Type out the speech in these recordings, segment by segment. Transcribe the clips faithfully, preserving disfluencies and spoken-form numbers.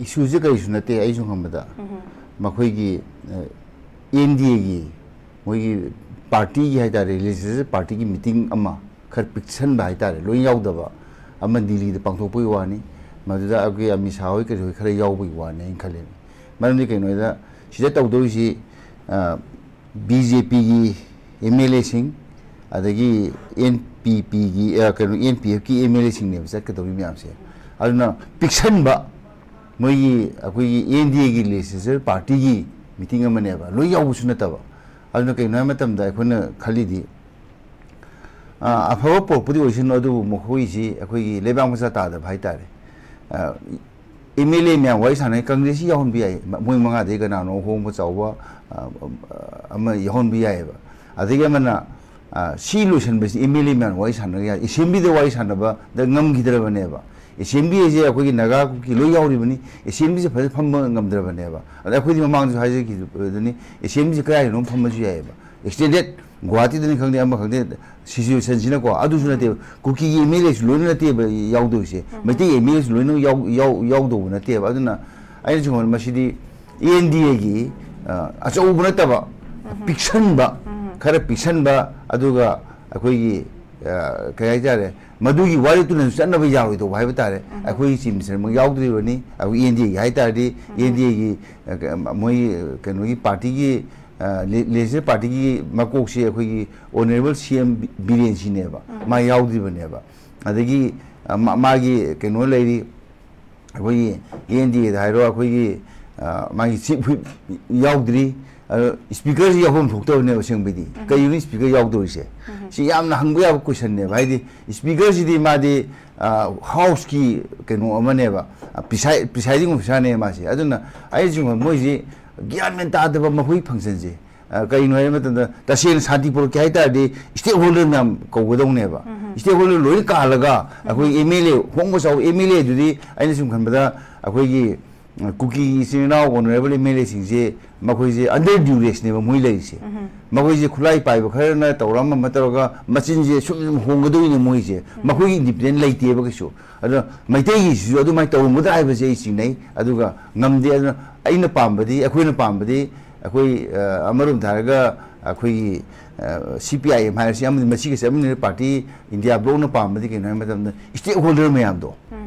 ꯏꯁꯨꯁꯦ ꯀꯔꯤꯁꯨ ꯅꯠꯇꯦ, ꯑꯩꯁꯨ ꯈꯪꯕꯗ ꯃꯈꯣꯏꯒꯤ ꯑꯦꯟ ꯗꯤ ꯑꯦꯒꯤ ꯃꯣꯏꯒꯤ ꯄꯥꯔꯇꯤꯒꯤ ꯍꯥꯏꯇꯥꯔꯦ, ꯂꯦꯖꯤꯁꯂꯦꯆꯔ ꯄꯥꯔꯇꯤꯒꯤ ꯃꯤꯇꯤꯡ ꯑꯃ ꯈꯔ ꯄꯤꯛꯁꯟꯕ ꯍꯥꯏꯇꯥꯔꯦ, ꯂꯣꯏ ꯌꯥꯎꯗꯕ ꯑꯃ ꯗꯤꯜꯂꯤꯗ ꯄꯥꯡꯊꯣꯛꯄꯒꯤ ꯋꯥꯅꯤ꯫ ꯃꯗꯨꯗ ꯑꯩꯈꯣꯏ ꯑꯃꯤꯠ ꯁꯥꯍ ꯍꯣꯏ ꯀꯔꯤ ꯍꯣꯏ ꯈꯔ ꯌꯥꯎꯕꯒꯤ ꯋꯥꯅꯤ ꯑꯩꯅ ꯈꯜꯂꯦ꯫ ꯃꯔꯝꯗꯤ ꯀꯩꯅꯣꯗ ꯁꯤꯗ ꯇꯧꯗꯧꯔꯤꯁꯤ ꯕꯤ ꯖꯦ ꯄꯤꯒꯤ ꯑꯦꯝ ꯑꯦꯜ ꯑꯦꯁꯤꯡ, ꯑꯗꯒꯤ ꯑꯦꯟ ꯄꯤ ꯄꯤꯒꯤ ꯀꯩꯅꯣ, ꯑꯦꯟ ꯄꯤ ꯑꯦꯐꯀꯤ ꯑꯦꯝ ꯑꯦꯜ ꯑꯦꯁꯤꯡꯅꯦꯕ ꯆꯠꯀꯗꯧꯔꯤ ꯃꯌꯥꯝꯁꯦ꯫ ꯑꯗꯨꯅ ꯄꯤꯛꯁꯟꯕ ꯃꯣꯏꯒꯤ ꯑꯩꯈꯣꯏꯒꯤ ꯑꯦꯟ ꯗꯤ ꯑꯦꯒꯤ ꯂꯦꯖꯤꯁꯂꯦꯆꯔ ꯄꯥꯔꯇꯤꯒꯤ ꯃꯤꯇꯤꯡ ꯑꯃꯅꯦꯕ, ꯂꯣꯏ ꯌꯥꯎꯕꯁꯨ ꯅꯠꯇꯕ꯫ ꯑꯗꯨꯅ ꯀꯩꯅꯣ ꯍꯥꯏ ꯃꯇꯝꯗ ꯑꯩꯈꯣꯏꯅ ꯈꯜꯂꯤꯗꯤ ꯑ, ꯑꯐꯕ ꯄꯨꯔꯛꯄꯗꯤ ꯑꯣꯏꯁꯅꯨ, ꯑꯗꯨꯕꯨ ꯃꯈꯣꯏꯁꯤ ꯑꯩꯈꯣꯏꯒꯤ ꯂꯩꯕꯥꯛ ꯃꯆꯥ ꯇꯥꯗꯕ ꯍꯥꯏꯇꯥꯔꯦ꯫ ꯑꯦꯝ ꯑꯦꯜ ꯑꯦ ꯃꯌꯥꯝ ꯋꯥꯔꯤ ꯁꯥꯟꯅꯩ, ꯀꯪꯒ꯭ꯔꯦꯁꯁꯤ ꯌꯥꯎꯍꯟꯕ ꯌꯥꯏ, ꯃ- ꯃꯣꯏ ꯃꯉꯥꯗꯒꯤ ꯀꯅꯥꯅꯣ ꯑꯍꯣꯡꯕ ꯆꯥꯎꯕ ꯑ, ꯑꯃ ꯌꯥꯎꯍꯟꯕ ꯌꯥꯏꯑꯕ꯫ ꯑꯗꯒꯤ ꯑꯃꯅ ꯑ, ꯁꯤ ꯂꯣꯏꯁꯤꯟꯕꯁꯤ ꯑꯦꯝ ꯑꯦꯜ ꯑꯦ ꯃꯌꯥꯝ ꯋꯥꯔꯤ ꯁꯥꯟꯅꯕ ꯌꯥꯏ, ꯑꯦꯁꯦꯝꯕ꯭ꯂꯤꯗ ꯋꯥꯔꯤ ꯁꯥꯟꯅꯕꯗ ꯉꯝꯈꯤꯗ꯭ꯔꯕꯅꯦꯕ꯫ ꯑꯦꯁꯦꯝꯕ꯭ꯂꯤ ꯍꯥꯏꯁꯦ ꯑꯩꯈꯣꯏꯒꯤ ꯅꯥꯒꯥ ꯀꯨꯀꯤ ꯂꯣꯏ ꯌꯥꯎꯔꯤꯕꯅꯤ, ꯑꯦꯁꯦꯝꯕ꯭ꯂꯤꯁꯦ ꯐꯖꯅ ꯐꯝꯕ ꯉꯝꯗ꯭ꯔꯕꯅꯦꯕ꯫ ꯑꯗ ꯑꯩꯈꯣꯏꯗꯤ ꯃꯃꯥꯡꯗꯁꯨ ꯍꯥꯏꯖꯈꯤꯕꯗꯨꯅꯤ, ꯑꯦꯁꯦꯝꯕ꯭ꯂꯤꯁꯦ ꯀꯗꯥꯏꯗꯅꯣ ꯐꯝꯕꯁꯨ ꯌꯥꯏꯑꯕ꯫ ꯑꯦꯛꯁꯇꯦꯟꯗꯦꯠ ꯒꯨꯍꯥꯇꯤꯗꯅꯤ ꯈꯪꯗꯦ, ꯑꯃ ꯈꯪꯗꯦ, ꯁꯤꯆꯨꯋꯦꯁꯟꯁꯤꯅꯀꯣ, ꯑꯗꯨꯁꯨ ꯅꯠꯇꯦꯕ꯫ ꯀꯨꯀꯤꯒꯤ ꯑꯦꯝ ꯑꯦꯜ ꯑꯦꯁꯨ ꯂꯣꯏꯅ ꯅꯠꯇꯦꯕ ꯌꯥꯎꯗꯣꯏꯁꯦ, ꯃꯩꯇꯩ ꯑꯦꯝ ꯑꯦꯜ ꯑꯦꯁꯨ ꯂꯣꯏꯅ ꯌꯥꯎ- ꯌꯥꯎ- ꯌꯥꯎꯗꯧꯕ ꯅꯠꯇꯦꯕ꯫ ꯑꯗꯨꯅ ꯑꯩꯅ ꯁꯨꯝ ꯃꯁꯤꯗꯤ ꯑꯦꯟ ꯗꯤ ꯑꯦꯒꯤ ꯑꯆꯧꯕ ꯅꯠꯇꯕ, ꯄꯤꯛꯁꯟꯕ, ꯈꯔ ꯄꯤꯛꯁꯟꯕ, ꯑꯗꯨꯒ ꯑꯩꯈꯣꯏꯒꯤ ꯑ, ꯀꯩ ꯍꯥꯏꯇꯥꯔꯦ, ꯃꯗꯨꯒꯤ ꯋꯥꯔꯦꯞꯇꯨꯅꯁꯨ ꯆꯠꯅꯕ ꯌꯥꯔꯣꯏꯗꯧꯕ ꯍꯥꯏꯕ ꯇꯥꯔꯦ꯫ ꯑꯩꯈꯣꯏꯒꯤ ꯆꯤꯐ ꯃꯤꯅꯤꯁꯇꯔꯃꯛ ꯌꯥꯎꯗ꯭ꯔꯤꯕꯅꯤ, ꯑꯩꯈꯣꯏ ꯑꯦꯟ ꯗꯤ ꯑꯦꯒꯤ ꯍꯥꯏ ꯇꯥꯔꯗꯤ, ꯑꯦꯟ ꯗꯤ ꯑꯦꯒꯤ ꯃꯣꯏ ꯀꯩꯅꯣꯒꯤ ꯄꯥꯔꯇꯤꯒꯤ ꯂꯦꯖꯤꯁꯂꯦꯆꯔ ꯄꯥꯔꯇꯤꯒꯤ ꯃꯀꯣꯛꯁꯦ ꯑꯩꯈꯣꯏꯒꯤ ꯑꯣꯅꯔꯦꯕꯜ ꯁꯤ ꯑꯦꯝ ꯕꯤꯔꯦꯟ ꯁꯤꯅꯦꯕ꯫ ꯃꯥ ꯌꯥꯎꯗ꯭ꯔꯤꯕꯅꯦꯕ꯫ ꯑꯗꯒꯤ ꯑ, ꯃꯥ- ꯃꯥꯒꯤ ꯀꯩꯅꯣ ꯂꯩꯔꯤ, ꯑꯩꯈꯣꯏꯒꯤ ꯑꯦꯟ ꯗꯤ ꯑꯦꯗ ꯍꯥꯏꯔꯣ, ꯑꯩꯈꯣꯏꯒꯤ ꯑ, ꯃꯥꯒꯤ ꯆꯤꯐ ꯍꯨꯏꯞ ꯌꯥꯎꯗ꯭ꯔꯤ꯫ ꯑꯗꯣ ꯏꯁꯄꯤꯀꯔꯁꯤ ꯌꯥꯎꯐꯝ ꯊꯣꯛꯇꯕꯅꯦꯕ ꯑꯁꯦꯡꯕꯩꯗꯤ꯫ ꯀꯩꯒꯤꯅꯣ ꯏꯁꯄꯤꯀꯔ ꯌꯥꯎꯗꯧꯔꯤꯁꯦ? ꯁꯤ ꯌꯥꯝꯅ ꯍꯪꯕ ꯌꯥꯕ ꯀꯣꯏꯁꯟꯅꯦꯕ꯫ ꯍꯥꯏꯗꯤ ꯏꯁꯄꯤꯀꯔꯁꯤꯗꯤ ꯃꯥꯗꯤ ꯑ, ꯍꯥꯎꯁꯀꯤ ꯀꯩꯅꯣ ꯑꯃꯅꯦꯕ, ꯑ, ꯄ꯭ꯔꯤꯁꯥꯏ- ꯄ꯭ꯔꯤꯁꯥꯏꯗꯤꯡ ꯑꯣꯐꯤꯁꯥꯔꯅꯦ ꯃꯥꯁꯦ꯫ ꯑꯗꯨꯅ ꯑꯩꯅ ꯁꯨꯝ ꯃꯣꯏꯁꯤ ꯒ꯭ꯌꯥꯟ ꯃꯦꯟ ꯇꯥꯗꯕ ꯃꯈꯣꯏꯒꯤ ꯐꯪꯁꯟꯁꯦ꯫ ꯑ, ꯀꯩꯅꯣ ꯍꯥꯏꯕ ꯃꯇꯝꯗ ꯇꯁꯦꯡꯅ ꯁꯥꯟꯇꯤ ꯄꯨꯔꯛꯀꯦ ꯍꯥꯏ ꯇꯥꯔꯗꯤ ꯁ꯭ꯇꯦꯛ ꯍꯣꯜꯗꯔ ꯃꯌꯥꯝ ꯀꯧꯒꯗꯧꯅꯦꯕ꯫ ꯁ꯭ꯇꯦꯛ ꯍꯣꯜꯗꯔ ꯂꯣꯏꯅ ꯀꯥꯜꯂꯒ ꯑꯩꯈꯣꯏ ꯑꯦꯝ ꯑꯦꯜ ꯑꯦ, ꯍꯣꯡꯕ ꯆꯥꯎꯕ ꯑꯦꯝ ꯑꯦꯜ ꯑꯦꯗꯨꯗꯤ ꯑꯩꯅ ꯁꯨꯝ ꯈꯟꯕꯗ ꯑꯩꯈꯣꯏꯒꯤ ꯀꯨꯀꯤꯒꯤ ꯏꯆꯤꯟ ꯏꯅꯥꯎ ꯑꯣꯅꯔꯦꯕꯜ ꯑꯦꯝ ꯑꯦꯜ ꯑꯦꯁꯤꯡꯁꯦ ꯃꯈꯣꯏꯁꯦ ꯑꯟꯗꯔ ꯗ꯭ꯌꯨꯔꯦꯁꯅꯦꯕ ꯃꯣꯏ ꯂꯩꯔꯤꯁꯦ꯫ ꯃꯈꯣꯏꯁꯦ ꯈꯨꯠꯂꯥꯏ ꯄꯥꯏꯕ ꯈꯔꯅ ꯇꯧꯔ ꯑꯃ ꯑꯃ ꯇꯧꯔꯒ ꯃꯆꯤꯟꯁꯦ ꯁꯨꯝ ꯁꯨꯝ ꯍꯣꯡꯒꯗꯣꯏꯅꯦ ꯃꯣꯏꯁꯦ꯫ ꯃꯈꯣꯏꯒꯤ ꯏꯟꯗꯤꯄꯦꯟꯗꯦꯟ ꯂꯩꯇꯦꯕ ꯀꯩꯁꯨ꯫ ꯑꯗꯨꯅ ꯃꯩꯇꯩꯒꯤꯁꯤꯁꯨ ꯑꯗꯨꯃꯥꯏꯅ ꯇꯧꯔꯝꯒꯗ꯭ꯔꯥ ꯍꯥꯏꯕꯁꯦ ꯑꯩ ꯆꯤꯡꯅꯩ꯫ ꯑꯗꯨꯒ ꯉꯝꯗꯦ꯫ ꯑꯗꯨꯅ ꯑꯩꯅ ꯄꯥꯝꯕꯗꯤ, ꯑꯩꯈꯣꯏꯅ ꯄꯥꯝꯕꯗꯤ, ꯑꯩꯈꯣꯏ, ꯑ, ꯑꯃꯔꯣꯝꯗ ꯍꯥꯏꯔꯒ ꯑꯩꯈꯣꯏꯒꯤ, ꯑ, ꯁꯤ ꯄꯤ ꯑꯥꯏ ꯑꯦꯝ ꯍꯥꯏꯔꯁꯤ ꯑꯃꯗꯤ ꯃꯁꯤꯒ ꯆꯠꯃꯤꯟꯅꯔꯤꯕ ꯄꯥꯔꯇꯤ ꯏꯟꯗꯤꯌꯥ ꯕ꯭ꯂꯣꯛꯅ ꯄꯥꯝꯕꯗꯤ ꯀꯩꯅꯣ ꯍꯥꯏꯕ ꯃꯇꯝꯗ ꯁ꯭ꯇꯦꯛ ꯍꯣꯜꯗꯔ ꯃꯌꯥꯝꯗꯣ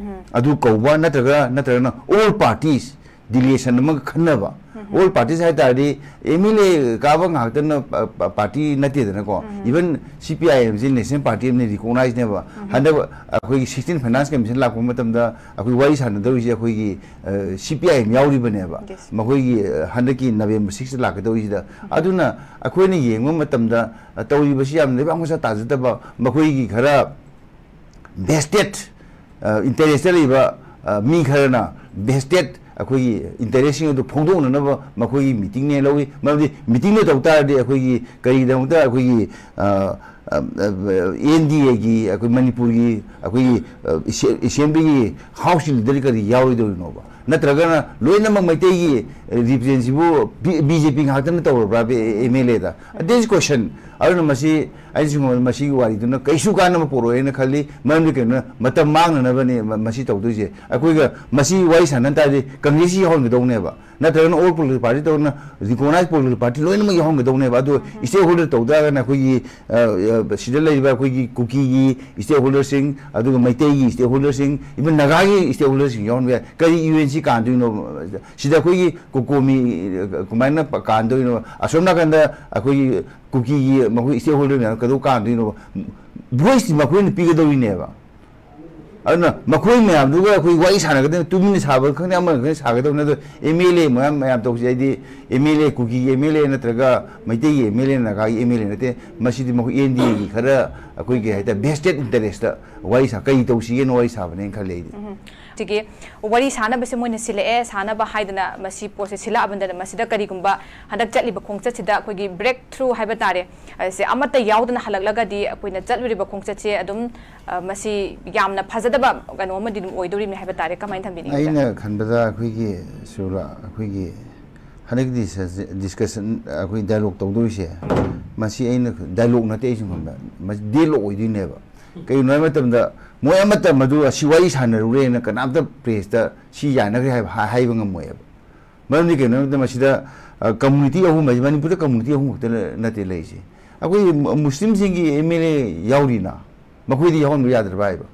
ꯑꯗꯨ ꯀꯧꯕ ꯅꯠꯇ꯭ꯔꯒ, ꯅꯠꯇ꯭ꯔꯒꯅ all parties delegation ꯑꯃꯒ ꯈꯟꯅꯕ꯫ All parties ꯍꯥꯏ ꯇꯥꯔꯗꯤ ꯑꯦꯝ ꯑꯦꯜ ꯑꯦ ꯀꯥꯕ ꯉꯥꯛꯇꯅ ꯄ-, ꯄ-, ꯄꯥꯔꯇꯤ ꯅꯠꯇꯦꯗꯅꯀꯣ꯫ Even ꯁꯤ ꯄꯤ ꯑꯥꯏ ꯑꯦꯝꯁꯤ ꯅꯦꯁꯅꯦꯜ ꯄꯥꯔꯇꯤ ꯑꯃꯅ ꯔꯤꯀꯣꯛꯅꯥꯏꯖꯅꯦꯕ꯫ ꯍꯟꯗꯛ ꯑꯩꯈꯣꯏꯒꯤ ꯁꯤꯛꯁꯇꯤꯟ ꯐꯥꯏꯅꯥꯟꯁ ꯀꯃꯤꯁꯟ ꯂꯥꯛꯄ ꯃꯇꯝꯗ ꯑꯩꯈꯣꯏ ꯋꯥꯔꯤ ꯁꯥꯟꯅꯗꯧꯔꯤꯁꯦ ꯑꯩꯈꯣꯏꯒꯤ, ꯑ, ꯁꯤ ꯄꯤ ꯑꯥꯏ ꯑꯦꯝ ꯌꯥꯎꯔꯤꯕꯅꯦꯕ꯫ Yes. ꯃꯈꯣꯏꯒꯤ, ꯑ, ꯍꯟꯗꯛꯀꯤ ꯅꯕꯦꯝꯕꯔ ꯁꯤꯛꯁꯇ ꯂꯥꯛꯀꯗꯧꯔꯤꯁꯤꯗ꯫ ꯑꯗꯨꯅ ꯑꯩꯈꯣꯏꯅ ꯌꯦꯡꯕ ꯃꯇꯝꯗ, ꯑ, ꯇꯧꯔꯤꯕꯁꯤ ꯌꯥꯝꯅ ꯂꯩꯕꯥꯛ ꯃꯆꯥ ꯇꯥꯖꯗꯕ, ꯃꯈꯣꯏꯒꯤ ꯈꯔ vested, ꯑ, interest ꯂꯩꯕ, ꯑ, ꯃꯤ ꯈꯔꯅ vested ꯑꯩꯈꯣꯏꯒꯤ interest ꯁꯤꯡ ꯑꯗꯨ ꯐꯣꯡꯗꯣꯛꯅꯅꯕ ꯃꯈꯣꯏꯒꯤ meeting ꯅꯦ ꯂꯧꯏ꯫ ꯃꯔꯝꯗꯤ meeting ꯗꯣ ꯇꯧ ꯇꯥꯔꯗꯤ ꯑꯩꯈꯣꯏꯒꯤ ꯀꯔꯤꯒꯤꯗꯃꯛꯇ ꯑꯩꯈꯣꯏꯒꯤ, ꯑ, ꯑ, ꯑ, ꯑꯦꯟ ꯗꯤ ꯑꯦꯒꯤ, ꯑꯩꯈꯣꯏ ꯃꯅꯤꯄꯨꯔꯒꯤ, ꯑꯩꯈꯣꯏꯒꯤ, ꯑ, ꯏꯁꯦ-, assembly ꯒꯤ house leader ꯀꯔꯤ ꯌꯥꯎꯔꯣꯏꯗꯧꯔꯤꯅꯣꯕ? ꯅꯠꯇ꯭ꯔꯒꯅ ꯂꯣꯏꯅꯃꯛ ꯃꯩꯇꯩꯒꯤ, ꯑ, represent ꯁꯤꯕꯨ ꯕꯤ-, ꯕꯤ ꯖꯦ ꯄꯤ ꯉꯥꯛꯇꯅ ꯇꯧꯔꯕ꯭ꯔꯥ ꯑꯦꯝ ꯑꯦꯜ ꯑꯦꯗ? That is question. ꯑꯗꯨꯅ ꯃꯁꯤ ꯑꯩꯅ ꯁꯨꯝ ꯃꯁꯤꯒꯤ ꯋꯥꯔꯤꯗꯨꯅ ꯀꯩꯁꯨ ꯀꯥꯟꯅꯕ ꯄꯨꯔꯛꯑꯣꯏꯅ ꯈꯜꯂꯤ꯫ ꯃꯔꯝꯗꯤ ꯀꯩꯅꯣꯅ ꯃꯇꯝ ꯃꯥꯡꯅꯅꯕꯅꯦ ꯃ-, ꯃꯁꯤ ꯇꯧꯗꯣꯏꯁꯦ꯫ ꯑꯩꯈꯣꯏꯒ ꯃꯁꯤ ꯋꯥꯔꯤ ꯁꯥꯟꯅ ꯇꯥꯔꯗꯤ ꯀꯪꯒ꯭ꯔꯦꯁꯁꯤ ꯌꯥꯎꯍꯟꯒꯗꯧꯅꯦꯕ, ꯅꯠꯇ꯭ꯔꯒꯅ all political party ꯇꯧꯗꯅ recognize political party ꯂꯣꯏꯅꯃꯛ ꯌꯥꯎꯍꯟꯒꯗꯧꯅꯦꯕ꯫ ꯑꯗꯣ stakeholder ꯇꯧ ꯇꯥꯔꯒꯅ ꯑꯩꯈꯣꯏꯒꯤ, ꯑ, ꯑ, ꯁꯤꯗ ꯂꯩꯔꯤꯕ ꯑꯩꯈꯣꯏꯒꯤ ꯀꯨꯀꯤꯒꯤ stakeholder ꯁꯤꯡ, ꯑꯗꯨꯒ ꯃꯩꯇꯩꯒꯤ stakeholder ꯁꯤꯡ, even ꯅꯥꯒꯥꯒꯤ stakeholder ꯁꯤꯡ ꯌꯥꯎꯍꯟꯕ ꯌꯥꯏ꯫ ꯀꯔꯤ ꯌꯨ ꯑꯦꯟ ꯁꯤ ꯀꯥꯟꯗꯣꯏꯅꯣ? ꯁꯤꯗ ꯑꯩꯈꯣꯏꯒꯤ ꯀꯣꯀꯣꯃꯤ, ꯑ, ꯀꯃꯥꯏꯅ ꯄ-, ꯀꯥꯟꯗꯣꯏꯅꯣ? ꯑꯁꯣꯝ ꯅꯥꯀꯟꯗ ꯑꯩꯈꯣꯏꯒꯤ ꯀꯨꯀꯤꯒꯤ ꯃꯈꯣꯏ stakeholder ꯃꯌꯥꯝ ꯀꯩꯗꯧ ꯀꯥꯟꯗꯣꯏꯅꯣꯕ? Voice ꯇꯤ ꯃꯈꯣꯏꯅ ꯄꯤꯒꯗꯧꯔꯤꯅꯦꯕ꯫ ꯑꯗꯨꯅ ꯃꯈꯣꯏ ꯃꯌꯥꯝꯗꯨꯒ ꯑꯩꯈꯣꯏ ꯋꯥꯔꯤ ꯁꯥꯟꯅꯒꯗꯕꯅꯤ, ꯇꯨꯃꯤꯟꯅ ꯁꯥꯕ ꯈꯪꯗꯦ, ꯑꯃ ꯈꯪꯗꯦ ꯁꯥꯒꯗꯕꯅꯤ꯫ ꯑꯗꯣ ꯑꯦꯝ ꯑꯦꯜ ꯑꯦ ꯃꯌꯥꯝ, ꯃꯌꯥꯝ ꯇꯧꯁꯤ ꯍꯥꯏꯗꯤ, ꯑꯦꯝ ꯑꯦꯜ ꯑꯦ, ꯀꯨꯀꯤꯒꯤ ꯑꯦꯝ ꯑꯦꯜ ꯑꯦ ꯅꯠꯇ꯭ꯔꯒ ꯃꯩꯇꯩꯒꯤ ꯑꯦꯝ ꯑꯦꯜ ꯑꯦ, ꯅꯥꯒꯥꯒꯤ ꯑꯦꯝ ꯑꯦꯜ ꯑꯦ ꯅꯠꯇꯦ꯫ ꯃꯁꯤꯗꯤ ꯃꯈꯣꯏ ꯑꯦꯟ ꯗꯤ ꯑꯦꯒꯤ ꯈꯔ ꯑꯩꯈꯣꯏꯒꯤ ꯍꯥꯏꯇꯥꯔꯦ vested interest ꯇ ꯋꯥꯔꯤ ꯁꯥ-, ꯀꯔꯤ ꯇꯧꯁꯤꯒꯦꯅ ꯋꯥꯔꯤ ꯁꯥꯕꯅꯦꯅ ꯈꯜꯂꯦ ꯑꯩꯗꯤ꯫ ꯁꯤꯒꯤ ꯋꯥꯔꯤ ꯁꯥꯟꯅꯕꯁꯦ ꯃꯣꯏꯅ ꯁꯤꯜꯂꯛꯑꯦ, ꯁꯥꯟꯅꯕ ꯍꯥꯏꯗꯅ ꯃꯁꯤ ꯄꯣꯠꯁꯦ ꯁꯤꯜꯂꯛꯑꯕꯅꯤꯅ, ꯃꯁꯤꯗ ꯀꯔꯤꯒꯨꯝꯕ ꯍꯟꯗꯛ ꯆꯠꯂꯤꯕ ꯈꯣꯡꯆꯠꯁꯤꯗ ꯑꯩꯈꯣꯏꯒꯤ breakthrough ꯍꯥꯏꯕ ꯇꯥꯔꯦ, ꯑꯁꯦ ꯑꯃꯠꯇ ꯌꯥꯎꯗꯅ ꯍꯜꯂꯛꯂꯒꯗꯤ ꯑꯩꯈꯣꯏꯅ ꯆꯠꯂꯨꯔꯤꯕ ꯈꯣꯡꯆꯠꯁꯦ ꯑꯗꯨꯝ, ꯑ, ꯃꯁꯤ ꯌꯥꯝꯅ ꯐꯖꯗꯕ ꯀꯩꯅꯣ ꯑꯃꯗꯤ ꯑꯗꯨꯝ ꯑꯣꯏꯗꯣꯔꯤꯕꯅꯤ ꯍꯥꯏꯕ ꯇꯥꯔꯦ꯫ ꯀꯃꯥꯏꯅ ꯊꯝꯕꯤꯅꯤꯡꯉꯤ, ꯑꯣꯖꯥ? ꯑꯩꯅ ꯈꯟꯕꯗ ꯑꯩꯈꯣꯏꯒꯤ ꯁꯨꯔ-, ꯑꯩꯈꯣꯏꯒꯤ ꯍꯟꯗꯛꯀꯤ discussion, ꯑꯩꯈꯣꯏ dialogue ꯇꯧꯗꯣꯔꯤꯁꯦ, ꯃꯁꯤ ꯑꯩꯅ dialogue ꯅꯠꯇꯦ, ꯑꯩꯁꯨ ꯈꯟꯕ ꯃꯁꯤ deadlock ꯑꯣꯏꯗꯣꯏꯅꯦꯕ꯫ ꯀꯩꯒꯤꯅꯣ ꯍꯥꯏꯕ ꯃꯇꯝꯗ, ꯃꯣꯏ ꯑꯃꯠꯇ ꯃꯗꯨ ꯑꯁꯤ ꯋꯥꯔꯤ ꯁꯥꯟꯅꯔꯨꯔꯦꯅ ꯀꯅꯥꯝꯇ press ꯇ ꯁꯤ ꯌꯥꯅꯈ꯭ꯔꯦ ꯍꯥꯏꯕ ꯍꯥ-, ꯍꯥꯏꯕ ꯉꯝꯃꯣꯏꯕ꯫ ꯃꯔꯝꯗꯤ ꯀꯩꯅꯣ ꯍꯥꯏꯕꯗ, ꯃꯁꯤꯗ, ꯑ, community ꯑꯍꯨꯝ ꯍꯥꯏꯁꯦ, ꯃꯅꯤꯄꯨꯔꯗ community ꯑꯍꯨꯝ ꯈꯛꯇ ꯅ-, ꯅꯠꯇꯦ ꯂꯩꯔꯤꯁꯦ꯫ ꯑꯩꯈꯣꯏꯒꯤ ꯃꯨ-, ꯃꯨꯁꯂꯤꯝꯁꯤꯡꯒꯤ MLA ꯌꯥꯎꯔꯤꯅ, ꯃꯈꯣꯏꯗꯤ ꯌꯥꯎꯍꯟꯕ ꯌꯥꯗ꯭ꯔꯕ ꯍꯥꯏꯕ꯫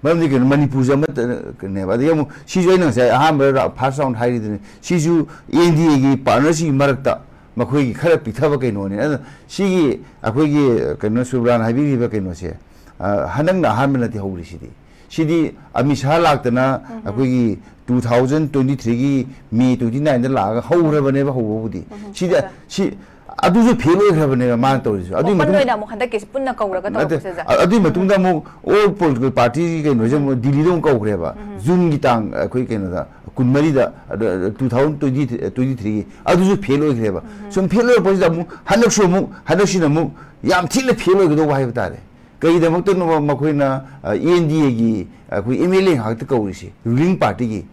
ꯃꯔꯝꯗꯤ ꯀꯩꯅꯣ, ꯃꯅꯤꯄꯨꯔꯁꯦ ꯑꯃꯠꯇꯅꯦꯕ꯫ ꯑꯗꯒꯤ ꯑꯃꯨꯛ ꯁꯤꯁꯨ ꯑꯩꯅ ꯉꯁꯥꯏ ꯑꯍꯥꯟꯕ ꯔꯥ-, first round ꯍꯥꯏꯔꯤꯗꯨꯅꯤ, ꯁꯤꯁꯨ NDA ꯒꯤ partner ꯁꯤꯡꯒꯤ ꯃꯔꯛꯇ ꯃꯈꯣꯏꯒꯤ ꯈꯔ ꯄꯤꯛꯊꯕ ꯀꯩꯅꯣꯅꯤ꯫ ꯑꯗꯨꯅ ꯁꯤꯒꯤ ꯑꯩꯈꯣꯏꯒꯤ, ꯀꯩꯅꯣ, ꯁꯨꯕ꯭ꯔꯥꯟ ꯍꯥꯏꯕꯤꯔꯤꯕ ꯀꯩꯅꯣꯁꯦ, ꯑ, ꯍꯟꯗꯛꯅ ꯑꯍꯥꯟꯕ ꯅꯠꯇꯦ ꯍꯧꯔꯤꯁꯤꯗꯤ꯫ ꯁꯤꯗꯤ ꯑꯃꯤꯠ ꯁꯥꯍ ꯂꯥꯛꯇꯅ ꯑꯩꯈꯣꯏꯒꯤ two thousand twenty three ꯒꯤ May twenty nine ꯗ ꯂꯥꯛꯑꯒ ꯍꯧꯈ꯭ꯔꯕꯅꯦꯕ, ꯍꯧꯕꯕꯨꯗꯤ꯫ ꯁꯤꯗꯤ, ꯁꯤ, ꯑꯗꯨꯁꯨ fail ꯑꯣꯏꯈ꯭ꯔꯕꯅꯦꯕ ꯃꯥꯅ ꯇꯧꯔꯤꯁꯨ꯫ ꯑꯗꯨꯒꯤ open ꯃꯇꯨꯡ ꯑꯣꯏꯅ ꯑꯃꯨꯛ ꯍꯟꯗꯛꯀꯤꯁꯤ ꯄꯨꯟꯅ ꯀꯧꯔꯒ ꯅꯠꯇꯦ, ꯇꯧꯔꯛꯄꯁꯦ, ꯑꯣꯖꯥ? ꯑ-, ꯑꯗꯨꯒꯤ ꯃꯇꯨꯡꯗ ꯑꯃꯨꯛ all political party ꯒꯤ ꯀꯩꯅꯣꯁꯦ ꯑꯃꯨꯛ ꯗꯤꯜꯂꯤꯗ ꯑꯃꯨꯛ ꯀꯧꯈ꯭ꯔꯦꯕ꯫ ꯖꯨꯟꯒꯤ ꯇꯥꯡ, ꯑꯩꯈꯣꯏ ꯀꯩꯅꯣꯗ, ꯀꯨꯟꯃꯔꯤꯗ, ꯑꯗ, two thousand twenty, twenty three ꯒꯤ꯫ ꯑꯗꯨꯁꯨ fail ꯑꯣꯏꯈ꯭ꯔꯦꯕ꯫ ꯁꯨꯝ fail ꯑꯣꯏꯔꯛꯄꯁꯤꯗ ꯑꯃꯨꯛ ꯍꯟꯗꯛꯁꯨ ꯑꯃꯨꯛ, ꯍꯟꯗꯛꯁꯤꯅ ꯑꯃꯨꯛ ꯌꯥꯝ ꯊꯤꯅ fail ꯑꯣꯏꯒꯗꯧꯕ ꯍꯥꯏꯕ ꯇꯥꯔꯦ꯫ ꯀꯩꯒꯤꯗꯃꯛꯇꯅꯣ ꯃꯈꯣꯏꯅ, ꯑ, NDA ꯒꯤ ꯑꯩꯈꯣꯏ MLA ꯉꯥꯛꯇ ꯀꯧꯔꯤꯁꯦ, ruling party ꯒꯤ?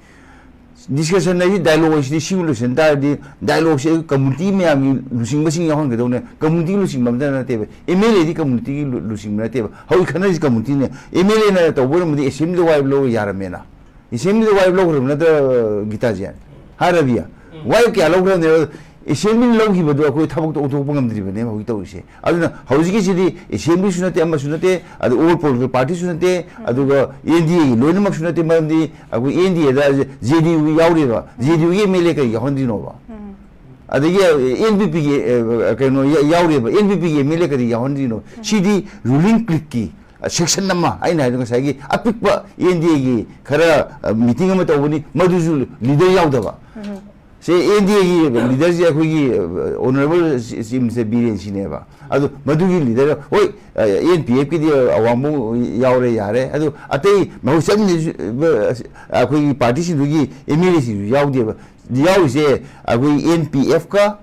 Discussion ꯍꯥꯏꯁꯤ, dialogue ꯍꯥꯏꯁꯤꯗꯤ ꯁꯤꯕꯨ ꯂꯣꯏꯁꯤꯟ ꯇꯥꯔꯗꯤ, dialogue ꯁꯦ community ꯃꯌꯥꯝꯒꯤ ꯂꯨꯆꯤꯡꯕꯁꯤꯡ ꯌꯥꯎꯍꯟꯒꯗꯧꯅꯦ, community ꯂꯨꯆꯤꯡꯕ ꯑꯝꯇ ꯅꯠꯇꯦꯕ꯫ MLA ꯗꯤ community ꯒꯤ ꯂꯨ-, ꯂꯨꯆꯤꯡꯕ ꯅꯠꯇꯦꯕ꯫ ꯍꯧꯖꯤꯛ ꯈꯟꯅꯔꯤꯁꯤ community ꯅꯦ꯫ MLA ꯅ ꯇꯧꯕ ꯑꯣꯏꯔꯝꯃꯗꯤ assembly ꯗ ꯋꯥꯏꯕ ꯂꯧꯕ ꯌꯥꯔꯝꯃꯦꯅ꯫ Assembly ꯗ ꯋꯥꯏꯕ ꯂꯧꯈ꯭ꯔꯕ ꯅꯠꯇ꯭ꯔ, ꯒꯤꯇꯥꯖꯤꯠ? ꯍꯥ, ꯔꯕꯤꯌꯥ? ꯋꯥꯏꯕ ꯀꯌꯥ ꯂꯧꯈ꯭ꯔꯕꯅꯦꯕ? Assembly ꯅ ꯂꯧꯈꯤꯕꯗꯣ ꯑꯩꯈꯣꯏ ꯊꯕꯛꯇꯣ ꯑꯣꯟꯊꯣꯛꯄ ꯉꯝꯗ꯭ꯔꯤꯕꯅꯦꯕ ꯍꯧꯖꯤꯛ ꯇꯧꯔꯤꯁꯦ꯫ ꯑꯗꯨꯅ ꯍꯧꯖꯤꯛꯀꯤꯁꯤꯗꯤ assembly ꯁꯨ ꯅꯠꯇꯦ, ꯑꯃꯁꯨ ꯅꯠꯇꯦ, ꯑꯗꯨ all political party ꯁꯨ ꯅꯠꯇꯦ, ꯑꯗꯨꯒ NDA ꯒꯤ ꯂꯣꯏꯅꯃꯛꯁꯨ ꯅꯠꯇꯦ, ꯃꯔꯝꯗꯤ ꯑꯩꯈꯣꯏ NDA ꯗ JDU ꯌꯥꯎꯔꯤꯕ, JDU ꯒꯤ MLA ꯀꯔꯤ ꯌꯥꯎꯍꯟꯗ꯭ꯔꯤꯅꯣꯕ? ꯑꯗꯒꯤ NPP ꯒꯤ, ꯑ, ꯀꯩꯅꯣ ꯌꯥ-, ꯌꯥꯎꯔꯤꯕ, NPP ꯒꯤ MLA ꯀꯔꯤ ꯌꯥꯎꯍꯟꯗ꯭ꯔꯤꯅꯣ? ꯁꯤꯗꯤ ruling clique ꯀꯤ, ꯑ, section ꯑꯃ, ꯑꯩꯅ ꯍꯥꯏꯗꯣ ꯉꯁꯥꯏꯒꯤ ꯑꯄꯤꯛꯄ NDA ꯒꯤ ꯈꯔ, ꯑ, meeting ꯑꯃ ꯇꯧꯕꯅꯤ, ꯃꯗꯨꯁꯨ leader ꯌꯥꯎꯗꯕ꯫ ꯁꯦ ꯑꯦꯟ ꯗꯤ ꯑꯦꯒꯤ ꯂꯤꯗꯔꯁꯦ ꯑꯩꯈꯣꯏꯒꯤ ꯑꯣꯅꯔꯦꯕꯜ ꯆꯤꯐ ꯃꯤꯅꯤꯁꯇꯔ ꯕꯤꯔꯦꯟ ꯁꯤꯅꯦꯕ꯫ ꯑꯗꯨ ꯃꯗꯨꯒꯤ ꯂꯤꯗꯔ, ꯍꯣꯏ, ꯑꯦꯟ ꯄꯤ ꯑꯦꯐꯀꯤꯗꯤ ꯑꯋꯥꯡꯕ ꯌꯥꯎꯔꯦ, ꯌꯥꯔꯦ꯫ ꯑꯗꯨ ꯑꯇꯩ ꯃꯍꯨꯠ ꯆꯠꯃꯤꯟꯅ ꯑꯩꯈꯣꯏꯒꯤ ꯄꯥꯔꯇꯤꯁꯤꯡꯗꯨꯒꯤ ꯑꯦꯝ ꯑꯦꯜ ꯑꯦꯁꯤꯡꯁꯨ ꯌꯥꯎꯗꯦꯕ꯫ ꯌꯥꯎꯔꯤꯁꯦ ꯑꯩꯈꯣꯏ ꯑꯦꯟ ꯄꯤ ꯑꯦꯐꯀ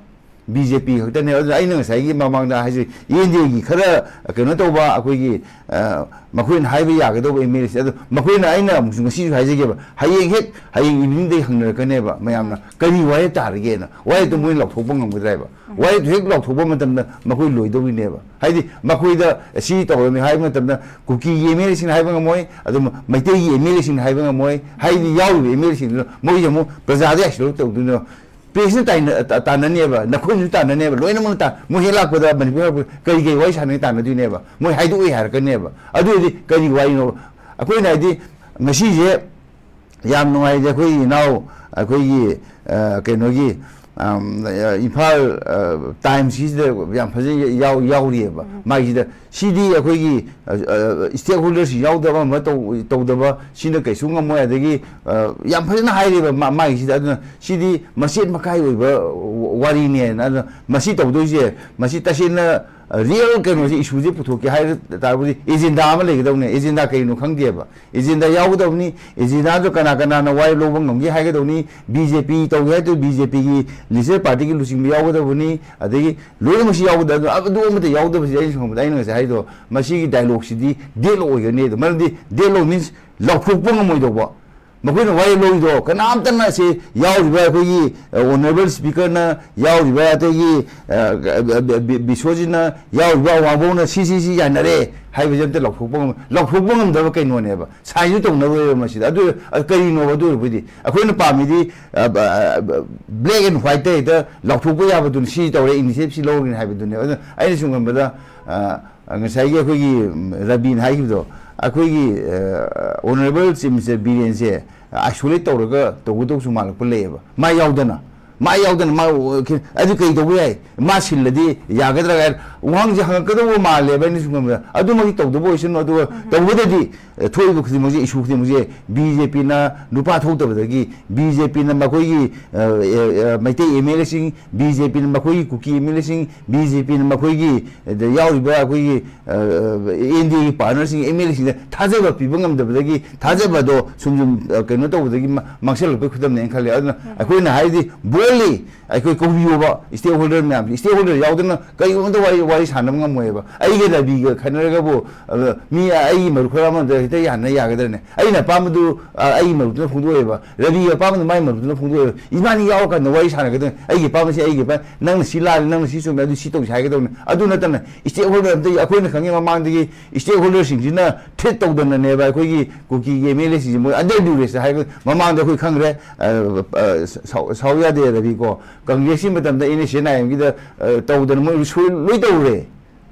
ꯕꯤ ꯖꯦ ꯄꯤ ꯈꯛꯇꯅꯦ꯫ ꯑꯗꯨꯅ ꯑꯩꯅ ꯉꯁꯥꯏꯒꯤ ꯃꯃꯥꯡꯗ ꯍꯥꯏꯖꯩ, ꯑꯦꯟ ꯗꯤ ꯑꯦꯒꯤ ꯈꯔ ꯀꯩꯅꯣ ꯇꯧꯕ ꯑꯩꯈꯣꯏꯒꯤ, ꯑ, ꯃꯈꯣꯏꯅ ꯍꯥꯏꯕ ꯌꯥꯒꯗꯧꯕ ꯑꯦꯝ ꯑꯦꯜ ꯑꯦꯁꯦ꯫ ꯑꯗꯣ ꯃꯈꯣꯏꯅ, ꯑꯩꯅ ꯑꯃꯨꯛꯁꯨ ꯉꯁꯤꯁꯨ ꯍꯥꯏꯖꯒꯦꯕ, ꯍꯌꯦꯡ ꯍꯦꯛ, ꯍꯌꯦꯡ ꯏꯚꯤꯅꯤꯡꯗꯒꯤ ꯍꯪꯅꯔꯛꯀꯅꯦꯕ ꯃꯌꯥꯝꯅ, ꯀꯔꯤ ꯋꯥꯔꯦꯞ ꯇꯥꯔꯒꯦꯅ꯫ ꯋꯥꯔꯦꯞꯇꯣ ꯃꯣꯏꯅ ꯂꯥꯎꯊꯣꯛꯄ ꯉꯝꯒꯗ꯭ꯔꯥ ꯍꯥꯏꯕ꯫ ꯋꯥꯔꯦꯞꯇꯣ ꯍꯦꯛ ꯂꯥꯎꯊꯣꯛꯄ ꯃꯇꯝꯗ ꯃꯈꯣꯏ ꯂꯣꯏꯗꯧꯔꯤꯅꯦꯕ꯫ ꯍꯥꯏꯗꯤ ꯃꯈꯣꯏꯗ ꯁꯤ ꯇꯧꯔꯝꯃꯤ ꯍꯥꯏꯕ ꯃꯇꯝꯗ ꯀꯨꯀꯤꯒꯤ ꯑꯦꯝ ꯑꯦꯜ ꯑꯦꯁꯤꯡꯅ ꯍꯥꯏꯕ ꯉꯝꯃꯣꯏ, ꯑꯗꯨꯝ ꯃꯩꯇꯩꯒꯤ ꯑꯦꯝ ꯑꯦꯜ ꯑꯦꯁꯤꯡꯅ ꯍꯥꯏꯕ ꯉꯝꯃꯣꯏ꯫ ꯍꯥꯏꯗꯤ ꯌꯥꯎꯔꯤꯕ ꯑꯦꯝ ꯑꯦꯜ ꯑꯦꯁꯤꯡꯗꯨꯅ ꯃꯣꯏꯁꯦ ꯑꯃꯨꯛ ꯄ꯭ꯔꯖꯥꯗ ꯌꯥꯁꯤꯜꯂꯨ ꯇꯧꯗꯣꯏꯅꯦꯕ꯫ ꯄ꯭ꯔꯦꯁꯅ ꯇꯥꯏꯅ-, ꯇꯥ-, ꯇꯥꯟꯅꯅꯦꯕ, ꯅꯈꯣꯏꯅꯁꯨ ꯇꯥꯟꯅꯅꯦꯕ, ꯂꯣꯏꯅꯃꯛꯅ ꯇꯥ-, ꯃꯣꯏ ꯍꯦꯛ ꯂꯥꯛꯄꯗ ꯃꯅꯤꯄꯨꯔ ꯂꯥꯛꯄꯗ ꯀꯔꯤ ꯀꯔꯤ ꯋꯥꯔꯤ ꯁꯥꯟꯅꯒꯦ ꯇꯥꯟꯅꯗꯣꯏꯅꯦꯕ, ꯃꯣꯏ ꯍꯥꯏꯗꯣꯛꯑꯣꯏ ꯍꯥꯏꯔꯛꯀꯅꯦꯕ꯫ ꯑꯗꯨ ꯑꯣꯏꯔꯗꯤ ꯀꯔꯤ ꯋꯥꯔꯤꯅꯣ? ꯑꯩꯈꯣꯏꯅ ꯍꯥꯏꯗꯤ ꯉꯁꯤꯁꯦ ꯌꯥꯝ ꯅꯨꯡꯉꯥꯏꯖꯩ, ꯑꯩꯈꯣꯏ ꯏꯅꯥꯎ, ꯑꯩꯈꯣꯏꯒꯤ, ꯑ, ꯀꯩꯅꯣꯒꯤ, ꯑꯝ, ꯑ, ꯏꯝꯐꯥꯜ, ꯑ, ꯇꯥꯏꯝꯁꯀꯤꯁꯤꯗ ꯌꯥꯝ ꯐꯖꯅ ꯌꯥꯎ-, ꯌꯥꯎꯔꯤꯑꯕ꯫ ꯃꯥꯒꯤꯁꯤꯗ ꯁꯤꯗꯤ ꯑꯩꯈꯣꯏꯒꯤ, ꯑ, ꯑ, ꯁ꯭ꯇꯦꯛ ꯍꯣꯜꯗꯔꯁꯤꯡ ꯌꯥꯎꯗꯕ ꯑꯃ ꯇꯧ-, ꯇꯧꯗꯕ, ꯁꯤꯅ ꯀꯩꯁꯨ ꯉꯝꯃꯣꯏ꯫ ꯑꯗꯒꯤ, ꯑ, ꯌꯥꯝ ꯐꯖꯅ ꯍꯥꯏꯔꯦꯕ ꯃꯥ-, ꯃꯥꯒꯤꯁꯤꯗ꯫ ꯑꯗꯨꯅ ꯁꯤꯗꯤ ꯃꯆꯦꯠ ꯃꯀꯥꯏ ꯑꯣꯏꯕ ꯋꯥꯔꯤꯅꯦꯅ꯫ ꯑꯗꯨꯅ ꯃꯁꯤ ꯇꯧꯗꯣꯏꯁꯦ, ꯃꯁꯤ ꯇꯁꯦꯡꯅ ꯔꯤꯌꯦꯜ ꯀꯩꯅꯣꯁꯦ, ꯏꯁꯨꯁꯦ ꯄꯨꯊꯣꯛꯀꯦ ꯍꯥꯏ ꯇꯥꯔꯕꯗꯤ ꯑꯦꯖꯦꯟꯗꯥ ꯑꯃ ꯂꯩꯒꯗꯧꯅꯦ꯫ ꯑꯦꯖꯦꯟꯗꯥ ꯀꯩꯅꯣ ꯈꯪꯗꯦꯕ꯫ ꯑꯦꯖꯦꯟꯗꯥ ꯌꯥꯎꯒꯗꯧꯅꯤ꯫ ꯑꯦꯖꯦꯟꯗꯥꯗꯣ ꯀꯅꯥ ꯀꯅꯥꯅ ꯋꯥꯔꯦꯞ ꯂꯧꯕ ꯉꯝꯒꯦ ꯍꯥꯏꯒꯗꯧꯅꯤ꯫ ꯕꯤ ꯖꯦ ꯄꯤ ꯇꯧꯒꯦ ꯍꯥꯏꯗꯨ ꯕꯤ ꯖꯦ ꯄꯤꯒꯤ ꯂꯤꯁꯇꯔ ꯄꯥꯔꯇꯤꯒꯤ ꯂꯨꯆꯤꯡꯕ ꯌꯥꯎꯒꯗꯕꯅꯤ꯫ ꯑꯗꯒꯤ ꯂꯣꯏꯅꯃꯛꯁꯤ ꯌꯥꯎꯒꯗꯕ꯫ ꯑꯗꯨ ꯑꯃꯠꯇ ꯌꯥꯎꯗꯕꯁꯤꯗ ꯑꯩꯅ ꯁꯨꯝ ꯈꯟꯕꯗ, ꯑꯩꯅ ꯉꯁꯥꯏ ꯍꯥꯏꯗꯣ, ꯃꯁꯤꯒꯤ ꯗꯥꯏꯂꯣꯒꯁꯤꯗꯤ ꯗꯦꯠ ꯂꯣꯛ ꯑꯣꯏꯒꯅꯤ ꯑꯗꯣ꯫ ꯃꯔꯝꯗꯤ ꯗꯦꯠ ꯂꯣꯛ ꯃꯤꯟꯁ ꯂꯥꯎꯊꯣꯛꯄ ꯉꯝꯃꯣꯏꯗꯧꯕ꯫ ꯃꯈꯣꯏꯅ ꯋꯥꯔꯦꯞ ꯂꯧꯔꯤꯗꯣ ꯀꯅꯥꯝꯇꯅ ꯁꯤ ꯌꯥꯎꯔꯤꯕ ꯑꯩꯈꯣꯏꯒꯤ, ꯑ, ꯑꯣꯅꯔꯦꯕꯜ ꯁ꯭ꯄꯤꯀꯔꯅ ꯌꯥꯎꯔꯤꯕ, ꯑꯗꯒꯤ, ꯑ, ꯕꯤ-, ꯕꯤ-, ꯕꯤꯁꯣꯖꯤꯠꯅ ꯌꯥꯎꯔꯤꯕ ꯑꯋꯥꯡꯕꯧꯅ ꯁꯤ, ꯁꯤ, ꯁꯤ ꯌꯥꯅꯔꯦ ꯍꯥꯏꯕꯁꯦ ꯑꯝꯇ ꯂꯥꯎꯊꯣꯛꯄ ꯉꯝ-, ꯂꯥꯎꯊꯣꯛꯄ ꯉꯝꯗꯕ ꯀꯩꯅꯣꯅꯦꯕ꯫ ꯁꯥꯏꯟꯁꯨ ꯇꯧꯅꯔꯣꯏꯕ ꯃꯁꯤꯗ꯫ ꯑꯗꯨ, ꯑ, ꯀꯔꯤꯅꯣꯕ ꯑꯗꯨ ꯑꯣꯏꯔꯕꯨꯗꯤ? ꯑꯩꯈꯣꯏꯅ ꯄꯥꯝꯃꯤꯗꯤ, ꯑ, ꯕ-, ꯑ, ꯕ-, black and white ꯇ ꯍꯦꯛꯇ ꯂꯥꯎꯊꯣꯛꯄ ꯌꯥꯕꯗꯨꯅꯤ, ꯁꯤ ꯇꯧꯔꯦ, initiative ꯁꯤ ꯂꯧꯔꯒꯅꯤ ꯍꯥꯏꯕꯗꯨꯅꯦꯕ꯫ ꯑꯗꯨꯅ ꯑꯩꯅ ꯁꯨꯝ ꯈꯟꯕꯗ, ꯑ, ꯉꯁꯥꯏꯒꯤ ꯑꯩꯈꯣꯏꯒꯤ, ꯎꯝ, ꯔꯕꯤꯟ ꯍꯥꯏꯈꯤꯕꯗꯣ, ꯑꯩꯈꯣꯏꯒꯤ, ꯑ, ꯑꯣꯅꯔꯦꯕꯜ ꯆꯤꯐ ꯃꯤꯅꯤꯁꯇꯔ ꯕꯤꯔꯦꯟꯁꯦ ꯑꯥꯏꯁꯣꯂꯦꯠ ꯇꯧꯔꯒ ꯇꯧꯒꯗꯧꯁꯨ ꯃꯥꯜꯂꯛꯄ ꯂꯩꯌꯦꯕ꯫ ꯃꯥ ꯌꯥꯎꯗꯅ, ꯃꯥ ꯌꯥꯎꯗꯅ ꯃꯥ, ꯑꯗꯨ ꯀꯩ ꯇꯧꯕ ꯌꯥꯏ? ꯃꯥ ꯁꯤꯜꯂꯗꯤ ꯌꯥꯒꯗ꯭ꯔꯥ ꯀꯥꯏꯅ ꯋꯥꯍꯪꯁꯦ ꯍꯪꯉꯛꯀꯗꯧꯕ ꯃꯥꯜꯂꯦꯕ ꯑꯩꯅ ꯁꯨꯝ ꯈꯟꯕꯗ꯫ ꯑꯗꯨꯃꯛꯇꯤ ꯇꯧꯗꯕ ꯑꯣꯏꯁꯅꯨ꯫ ꯑꯗꯨꯒ ꯇꯧꯕꯗꯗꯤ ꯊꯣꯛꯏꯕ ꯈꯨꯗꯤꯡꯃꯛꯁꯦ, ꯏꯁꯨ ꯈꯨꯗꯤꯡꯃꯛꯁꯦ ꯕꯤ ꯖꯦ ꯄꯤꯅ ꯅꯨꯄꯥ ꯊꯣꯛꯇꯕꯗꯒꯤ, ꯕꯤ ꯖꯦ ꯄꯤꯅ ꯃꯈꯣꯏꯒꯤ, ꯑ, ꯑ, ꯑ, ꯃꯩꯇꯩ ꯑꯦꯝ ꯑꯦꯜ ꯑꯦꯁꯤꯡ, ꯕꯤ ꯖꯦ ꯄꯤꯅ ꯃꯈꯣꯏꯒꯤ ꯀꯨꯀꯤ ꯑꯦꯝ ꯑꯦꯜ ꯑꯦꯁꯤꯡ, ꯕꯤ ꯖꯦ ꯄꯤꯅ ꯃꯈꯣꯏꯒꯤ, ꯑꯗ ꯌꯥꯎꯔꯤꯕ ꯑꯩꯈꯣꯏꯒꯤ, ꯑ, ꯑ, ꯑꯦꯟ ꯗꯤ ꯑꯦꯒꯤ ꯄꯥꯔꯠꯅꯔꯁꯤꯡ, ꯑꯦꯝ ꯑꯦꯜ ꯑꯦꯁꯤꯡꯗ ꯊꯥꯖꯕ ꯄꯤꯕ ꯉꯝꯗꯕꯗꯒꯤ, ꯊꯥꯖꯕꯗꯣ ꯁꯨꯝ ꯁꯨꯝ, ꯑ, ꯀꯩꯅꯣ ꯇꯧꯕꯗꯒꯤ ꯃꯥ-, ꯃꯥꯡꯁꯤꯜꯂꯛꯄꯒꯤ ꯈꯨꯗꯝꯅꯦꯅ ꯈꯜꯂꯦ꯫ ꯑꯗꯨꯅ ꯑꯩꯈꯣꯏꯅ ꯍꯥꯏꯗꯤ ꯕꯣꯜꯂꯤ, ꯑꯩꯈꯣꯏ ꯀꯧꯕꯤꯌꯣꯕ ꯏꯁꯇꯦꯛ ꯍꯣꯜꯗꯔ ꯃꯌꯥꯝꯁꯦ꯫ ꯏꯁꯇꯦꯛ ꯍꯣꯜꯗꯔ ꯌꯥꯎꯗꯅ ꯀꯔꯤꯒꯨꯝꯕ ꯋꯥꯔꯤ, ꯋꯥꯔꯤ ꯁꯥꯟꯅꯕ ꯉꯝꯃꯣꯏꯕ꯫ ꯑꯩꯒ ꯔꯕꯤꯒ ꯈꯠꯅꯔꯒꯕꯨ, ꯑ, ꯃꯤ ꯑꯩꯒꯤ ꯃꯔꯨꯞ ꯈꯔ ꯑꯃꯗ ꯍꯦꯛꯇ ꯌꯥꯅ ꯌꯥꯒꯗ꯭ꯔꯅꯦ? ꯑꯩꯅ ꯑꯄꯥꯝꯕꯗꯨ, ꯑ, ꯑꯩꯒꯤ ꯃꯔꯨꯞꯇꯨꯅ ꯐꯣꯡꯗꯣꯛꯑꯦꯕ, ꯔꯕꯤꯒꯤ ꯑꯄꯥꯝꯕꯗꯨ ꯃꯥꯒꯤ ꯃꯔꯨꯞꯇꯨꯅ ꯐꯣꯡꯗꯣꯛꯑꯦꯕ꯫ ꯏꯕꯥꯅꯤ ꯌꯥꯎꯔꯀꯥꯟꯗ ꯋꯥꯔꯤ ꯁꯥꯟꯅꯒꯗꯕꯅꯤ꯫ ꯑꯩꯒꯤ ꯑꯄꯥꯝꯕꯁꯤ ꯑꯩꯒꯤ ꯑꯄꯥꯝꯕ, ꯅꯪꯅ ꯁꯤ ꯂꯥꯜꯂꯦ, ꯅꯪꯅ ꯁꯤ ꯆꯨꯝꯃꯦ, ꯑꯗꯨ ꯁꯤ ꯇꯧꯁꯤ ꯍꯥꯏꯒꯗꯕꯅꯤ꯫ ꯑꯗꯨ ꯅꯠꯇꯅ ꯏꯁꯇꯦꯛ ꯍꯣꯜꯗꯔ ꯑꯝꯇ, ꯑꯩꯈꯣꯏꯅ ꯈꯪꯉꯤ ꯃꯃꯥꯡꯗꯒꯤ ꯏꯁꯇꯦꯛ ꯍꯣꯜꯗꯔꯁꯤꯡꯁꯤꯅ ꯊ꯭ꯔꯦꯠ ꯇꯧꯗꯅꯅꯦꯕ ꯑꯩꯈꯣꯏꯒꯤ ꯀꯨꯀꯤꯒꯤ ꯑꯦꯝ ꯑꯦꯜ ꯑꯦꯁꯤꯡꯁꯦ ꯃꯣꯏ ꯑꯟꯗꯔ ꯗ꯭ꯌꯨꯔꯦꯁꯇ ꯍꯥꯏꯔꯒ ꯃꯃꯥꯡꯗ ꯑꯩꯈꯣꯏ ꯈꯪꯈ꯭ꯔꯦ꯫ ꯑ, ꯑ, ꯁꯥꯎ-, ꯁꯥꯎ ꯌꯥꯗꯦ ꯔꯕꯤ ꯀꯣ꯫ ꯀꯪꯒ꯭ꯔꯦꯁꯀꯤ ꯃꯇꯝꯗ ꯑꯦꯟ ꯑꯦꯁ ꯑꯦꯟ ꯑꯥꯏ ꯑꯦꯝꯒꯤꯗ, ꯑ, ꯇꯧꯗꯅ ꯃꯣꯏ ꯁꯣꯏ-, ꯂꯣꯏ ꯇꯧꯔꯦ꯫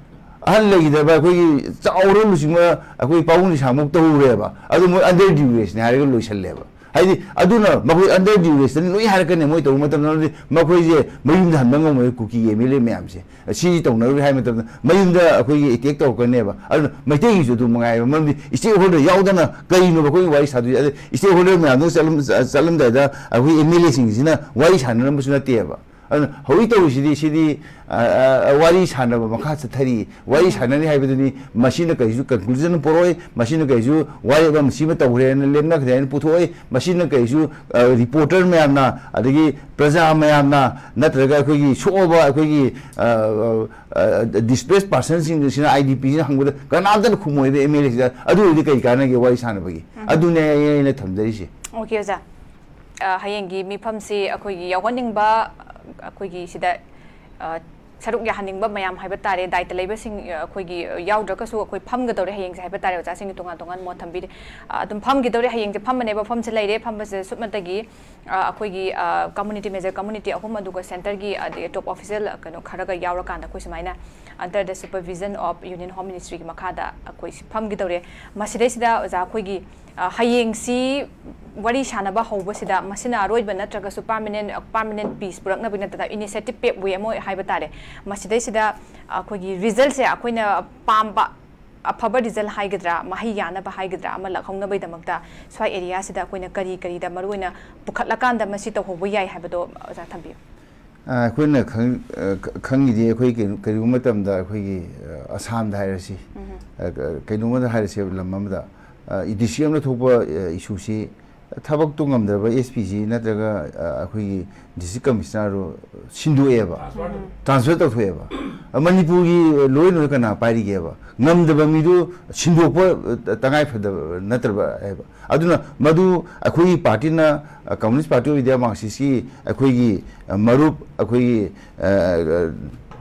ꯑꯍꯜ ꯂꯩꯈꯤꯗꯕ ꯑꯩꯈꯣꯏꯒꯤ ꯆꯥꯎꯔ ꯂꯨꯆꯤꯡꯕ ꯑꯩꯈꯣꯏ ꯄꯥꯕꯨꯡ ꯂꯩꯁꯥꯡꯐꯧ ꯇꯧꯔꯨꯔꯦꯕ꯫ ꯑꯗꯨ ꯃꯣꯏ ꯑꯟꯗꯔ ꯗ꯭ꯌꯨꯔꯦꯁꯅꯦ ꯍꯥꯏꯔꯒ ꯂꯣꯏꯁꯜꯂꯦꯕ꯫ ꯍꯥꯏꯗꯤ ꯑꯗꯨꯅ ꯃꯈꯣꯏ ꯑꯟꯗꯔ ꯗ꯭ꯌꯨꯔꯦꯁꯇꯅꯤ ꯂꯣꯏ ꯍꯥꯏꯔꯛꯀꯅꯤ ꯃꯣꯏ ꯇꯧꯕ ꯃꯇꯝꯗ꯫ ꯑꯗꯨꯗꯤ ꯃꯈꯣꯏꯁꯦ ꯃꯌꯨꯝꯗ ꯍꯟꯕ ꯉꯝꯃꯣꯏ ꯀꯨꯀꯤꯒꯤ ꯑꯦꯝ ꯑꯦꯜ ꯑꯦ ꯃꯌꯥꯝꯁꯦ꯫ ꯁꯤ ꯇꯧꯅꯔꯨꯔꯦ ꯍꯥꯏꯕ ꯃꯇꯝꯗ ꯃꯌꯨꯝꯗ ꯑꯩꯈꯣꯏꯒꯤ ꯑꯦꯇꯦꯛ ꯇꯧꯔꯛꯀꯅꯦꯕ꯫ ꯑꯗꯨꯅ ꯃꯩꯇꯩꯒꯤꯁꯨ ꯑꯗꯨꯝ ꯃꯉꯥꯏꯕ, ꯃꯔꯝꯗꯤ ꯏꯁꯇꯦꯛ ꯍꯣꯜꯗꯔ ꯌꯥꯎꯗꯅ ꯀꯔꯤꯅꯣꯕ ꯑꯩꯈꯣꯏꯒꯤ ꯋꯥꯔꯤ ꯁꯥꯗꯣꯏꯁꯦ? ꯑꯗ ꯏꯁꯇꯦꯛ ꯍꯣꯜꯗꯔ ꯃꯌꯥꯝꯗꯨ ꯆꯠꯂꯝ-, ꯆꯠꯂꯝꯗꯥꯏꯗ ꯑꯩꯈꯣꯏ ꯑꯦꯝ ꯑꯦꯜ ꯑꯦꯁꯤꯡꯁꯤꯅ ꯋꯥꯔꯤ ꯁꯥꯟꯅꯔꯝꯕꯁꯨ ꯅꯠꯇꯦꯕ꯫ ꯑꯗꯨꯅ ꯍꯧꯖꯤꯛ ꯇꯧꯔꯤꯁꯤꯗꯤ, ꯁꯤꯗꯤ, ꯑ, ꯑ, ꯋꯥꯔꯤ ꯁꯥꯟꯅꯕ ꯃꯈꯥ ꯆꯠꯊꯔꯤ꯫ ꯋꯥꯔꯤ ꯁꯥꯟꯅꯔꯤ ꯍꯥꯏꯕꯗꯨꯅꯤ, ꯃꯁꯤꯅ ꯀꯔꯤꯁꯨ ꯀꯟꯀ꯭ꯂꯨꯖꯟ ꯄꯨꯔꯛꯑꯣꯏ, ꯃꯁꯤꯅ ꯀꯔꯤꯁꯨ ꯋꯥꯔꯦꯞ ꯑꯃ ꯁꯤꯃ ꯇꯧꯈ꯭ꯔꯦꯅ ꯂꯦꯞꯅꯈ꯭ꯔꯦ ꯍꯥꯏꯅ ꯄꯨꯊꯣꯛꯑꯣꯏ, ꯃꯁꯤꯅ ꯀꯔꯤꯁꯨ, ꯑ, ꯔꯤꯄꯣꯔꯇꯔ ꯃꯌꯥꯝꯅ, ꯑꯗꯒꯤ ꯄ꯭ꯔꯖꯥ ꯃꯌꯥꯝꯅ, ꯅꯠꯇ꯭ꯔꯒ ꯑꯩꯈꯣꯏꯒꯤ ꯁꯣꯛꯑꯕ ꯑꯩꯈꯣꯏꯒꯤ, ꯑ, ꯑ, ꯑ, ꯗꯤꯁꯄ꯭ꯂꯦꯁ ꯄꯥꯔꯁꯟꯁꯤꯡꯁꯤꯅ, ꯑꯥꯏ ꯗꯤ ꯄꯤꯁꯤꯅ ꯍꯪꯕꯗ ꯀꯅꯥꯝꯇꯅ ꯈꯨꯝꯃꯣꯏꯕ ꯑꯦꯝ ꯑꯦꯜ ꯑꯦꯁꯤꯗ꯫ ꯑꯗꯨ ꯑꯣꯏꯔꯗꯤ ꯀꯔꯤ ꯀꯥꯟꯅꯒꯦ ꯋꯥꯔꯤ ꯁꯥꯟꯅꯕꯒꯤ? ꯑꯗꯨꯅꯦ ꯑꯩꯅ ꯊꯝꯖꯔꯤꯁꯦ꯫ ꯑꯣꯀꯦ ꯑꯣꯖꯥ꯫ ꯑ, ꯍꯌꯦꯡꯒꯤ ꯃꯤꯐꯝꯁꯤ ꯑꯩꯈꯣꯏꯒꯤ ꯌꯥꯎꯍꯟꯅꯤꯡꯕ, ꯑꯩꯈꯣꯏꯒꯤ ꯁꯤꯗ, ꯑ, ꯁꯔꯨꯛ ꯌꯥꯍꯟꯅꯤꯡꯕ ꯃꯌꯥꯝ ꯍꯥꯏꯕ ꯇꯥꯔꯦ, ꯗꯥꯏꯇ ꯂꯩꯕꯁꯤꯡ, ꯑ, ꯑꯩꯈꯣꯏꯒꯤ ꯌꯥꯎꯗ꯭ꯔꯒꯁꯨ ꯑꯩꯈꯣꯏ ꯐꯝꯒꯗꯧꯔꯦ ꯍꯌꯦꯡꯁꯦ ꯍꯥꯏꯕ ꯇꯥꯔꯦ꯫ ꯑꯣꯖꯥꯁꯤꯡꯒꯤ ꯇꯣꯉꯥꯟ ꯇꯣꯉꯥꯟ ꯃꯣꯠ ꯊꯝꯕꯤꯔꯦ꯫ ꯑ, ꯑꯗꯨꯝ ꯐꯝꯈꯤꯗꯧꯔꯦ꯫ ꯍꯌꯦꯡꯁꯦ ꯐꯝꯕꯅꯦꯕ, ꯐꯝꯁꯦ ꯂꯩꯔꯦ꯫ ꯐꯝꯕꯁꯦ ꯁꯨꯞꯅꯇꯒꯤ, ꯑ, ꯑꯩꯈꯣꯏꯒꯤ, ꯑ, ꯀꯝꯃꯨꯅꯤꯇꯤ, ꯃꯦꯖꯔ ꯀꯝꯃꯨꯅꯤꯇꯤ ꯑꯍꯨꯝ ꯑꯗꯨꯒ ꯁꯦꯟꯇꯔꯒꯤ, ꯑꯗꯒꯤ ꯇꯣꯞ ꯑꯣꯐꯤꯁꯤꯌꯦꯜ ꯀꯩꯅꯣ ꯈꯔꯒ ꯌꯥꯎꯔꯀꯥꯟꯗ ꯑꯩꯈꯣꯏ ꯁꯨꯃꯥꯏꯅ under the supervision of Union Home Ministryꯒꯤ ꯃꯈꯥꯗ ꯑꯩꯈꯣꯏ ꯁꯤ ꯐꯝꯈꯤꯗꯧꯔꯦ꯫ ꯃꯁꯤꯗꯩꯁꯤꯗ ꯑꯣꯖꯥ ꯑꯩꯈꯣꯏꯒꯤ, ꯑ, ꯍꯌꯦꯡꯁꯤ ꯋꯥꯔꯤ ꯁꯥꯟꯅꯕ ꯍꯧꯕꯁꯤꯗ ꯃꯁꯤꯅ ꯑꯔꯣꯏꯕ ꯅꯠꯇ꯭ꯔꯒꯁꯨ permanent, permanent peace ꯄꯨꯔꯛꯅꯕꯒꯤ ꯅꯠꯇꯅ initiative pathway ꯑꯃ ꯍꯥꯏꯕ ꯇꯥꯔꯦ꯫ ꯃꯁꯤꯗꯩꯁꯤꯗ ꯑꯩꯈꯣꯏꯒꯤ resultꯁꯦ ꯑꯩꯈꯣꯏꯅ ꯄꯥꯝꯕ, ꯑꯐꯕ ꯔꯤꯖꯜ ꯍꯥꯏꯒꯗ꯭ꯔꯥ, ꯃꯍꯩ ꯌꯥꯅꯕ ꯍꯥꯏꯒꯗ꯭ꯔꯥ ꯑꯃ ꯂꯥꯛꯍꯧꯅꯕꯒꯤꯗꯃꯛꯇ ꯁ꯭ꯋꯥꯏ ꯑꯦꯔꯤꯌꯥꯁꯤꯗ ꯑꯩꯈꯣꯏꯅ ꯀꯔꯤ ꯀꯔꯤꯗ ꯃꯔꯨꯑꯣꯏꯅ ꯄꯨꯈꯠꯂꯀꯥꯟꯗ ꯃꯁꯤ ꯇꯧꯍꯧꯕ ꯌꯥꯏ ꯍꯥꯏꯕꯗꯣ ꯑꯣꯖꯥ ꯊꯝꯕꯤꯌꯨ꯫ ꯑꯩꯈꯣꯏꯅ ꯈꯪꯉꯤꯗꯤ ꯑꯩꯈꯣꯏ ꯀꯔꯤꯒꯨꯝꯕ ꯃꯇꯝꯗ ꯑꯩꯈꯣꯏꯒꯤ ꯑꯁꯥꯝꯗ ꯍꯥꯏꯔꯁꯤ, ꯀꯩꯅꯣꯝꯃꯗ ꯍꯥꯏꯔꯁꯦ, ꯂꯝ ꯑꯃꯗ ꯗꯤꯁꯇ꯭ꯔꯤꯛ ꯑꯃꯗ ꯊꯣꯛꯄ ꯏꯁꯨꯁꯤ ꯊꯕꯛꯇꯣ ꯉꯝꯗ꯭ꯔꯕ ꯑꯦꯁ ꯄꯤ ꯁꯤ ꯅꯠꯇ꯭ꯔꯒ ꯑꯩꯈꯣꯏꯒꯤ ꯗꯤꯁꯇ꯭ꯔꯤꯛ ꯀꯃꯤꯁꯅꯔꯗꯣ ꯁꯤꯟꯗꯣꯛꯑꯦꯕ, ꯇ꯭ꯔꯥꯟꯁꯐꯔ ꯇꯧꯊꯣꯛꯑꯦꯕ꯫ ꯃꯅꯤꯄꯨꯔꯒꯤ ꯂꯣꯏꯅ ꯀꯅꯥ ꯄꯥꯏꯔꯤꯒꯦꯕ? ꯉꯝꯗꯕ ꯃꯤꯗꯨ ꯁꯤꯟꯗꯣꯛꯄ ꯇꯉꯥꯏ ꯐꯗꯕ ꯅꯠꯇ꯭ꯔꯕ ꯍꯥꯏꯕ꯫ ꯑꯗꯨꯅ ꯃꯗꯨ ꯑꯩꯈꯣꯏꯒꯤ ꯄꯥꯔꯇꯤꯅ, ꯀꯝꯃꯨꯅꯤꯁ ꯄꯥꯔꯇꯤ ꯑꯣꯐ ꯏꯟꯗꯤꯌꯥ ꯃꯥꯔꯛꯁꯤꯁꯀꯤ ꯑꯩꯈꯣꯏꯒꯤ ꯃꯔꯨꯞ ꯑꯩꯈꯣꯏꯒꯤ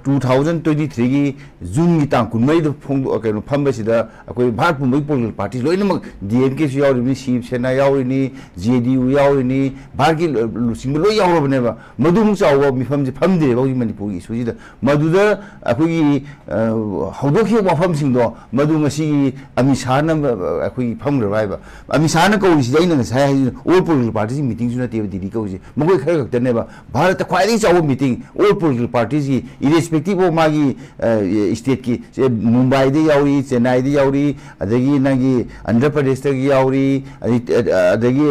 two thousand twenty threeꯒꯤ ꯖꯨꯟꯒꯤ ꯇꯥꯡ ꯀꯨꯟꯃꯔꯤꯗ ꯐꯣꯡꯗꯣꯛ ꯀꯩꯅꯣ ꯐꯝꯕꯁꯤꯗ ꯑꯩꯈꯣꯏ ꯚꯥꯔꯠ ꯄꯨꯝꯕꯒꯤ ꯄꯣꯂꯤꯇꯤꯀꯦꯜ ꯄꯥꯔꯇꯤ ꯂꯣꯏꯅꯃꯛ, ꯗꯤ ꯑꯦꯝ ꯀꯦꯁꯨ ꯌꯥꯎꯔꯤꯕꯅꯤ, ꯁꯤꯕ ꯁꯦꯅꯥ ꯌꯥꯎꯔꯤꯅꯤ, ꯖꯦ ꯗꯤ ꯌꯨ ꯌꯥꯎꯔꯤꯅꯤ, ꯚꯥꯔꯠꯀꯤ ꯂꯨꯆꯤꯡꯕ ꯂꯣꯏ ꯌꯥꯎꯔꯕꯅꯦꯕ꯫ ꯃꯗꯨꯃꯨꯛ ꯆꯥꯎꯕ ꯃꯤꯐꯝꯁꯦ ꯐꯝꯗ꯭ꯔꯦꯕ ꯍꯧꯖꯤꯛ ꯃꯅꯤꯄꯨꯔꯒꯤ ꯏꯁꯨꯁꯤꯗ꯫ ꯃꯗꯨꯗ ꯑꯩꯈꯣꯏꯒꯤ ꯍꯧꯗꯣꯛꯈꯤꯕ ꯋꯥꯐꯝꯁꯤꯡꯗꯣ ꯃꯗꯨ ꯉꯁꯤꯒꯤ ꯑꯃꯤꯠ ꯁꯥꯍꯅ ꯑꯩꯈꯣꯏꯒꯤ ꯐꯝꯈ꯭ꯔꯕ ꯍꯥꯏꯕ꯫ ꯑꯃꯤꯠ ꯁꯥꯍꯅ ꯀꯧꯔꯤꯁꯤꯗꯤ ꯑꯩꯅ ꯉꯁꯥꯏ ꯍꯥꯏ ꯑꯣꯜ ꯄꯣꯂꯤꯇꯤꯀꯦꯜ ꯄꯥꯔꯇꯤꯁꯤ ꯃꯤꯇꯤꯡꯁꯨ ꯅꯠꯇꯦꯕ ꯗꯤꯜꯂꯤ ꯀꯧꯔꯤꯁꯦ, ꯃꯈꯣꯏ ꯈꯔ ꯈꯛꯇꯅꯦꯕ꯫ ꯚꯥꯔꯠꯇ ꯈ꯭ꯋꯥꯏꯗꯒꯤ ꯆꯥꯎꯕ ꯃꯤꯇꯤꯡ, ꯑꯣꯜ ꯄꯣꯂꯤꯇꯤꯀꯦꯜ ꯄꯥꯔꯇꯤꯁꯤ irrespective of ꯃꯥꯒꯤ ꯁ꯭ꯇꯦꯠꯀꯤ, ꯃꯨꯝꯕꯥꯏꯗ ꯌꯥꯎꯔꯤ, ꯆꯦꯟꯅꯥꯏꯗ ꯌꯥꯎꯔꯤ, ꯑꯗꯒꯤ ꯅꯪꯒꯤ ꯑꯟꯙ꯭ꯔ ꯄ꯭ꯔꯗꯦꯁꯇꯒꯤ ꯌꯥꯎꯔꯤ, ꯑꯗꯒꯤ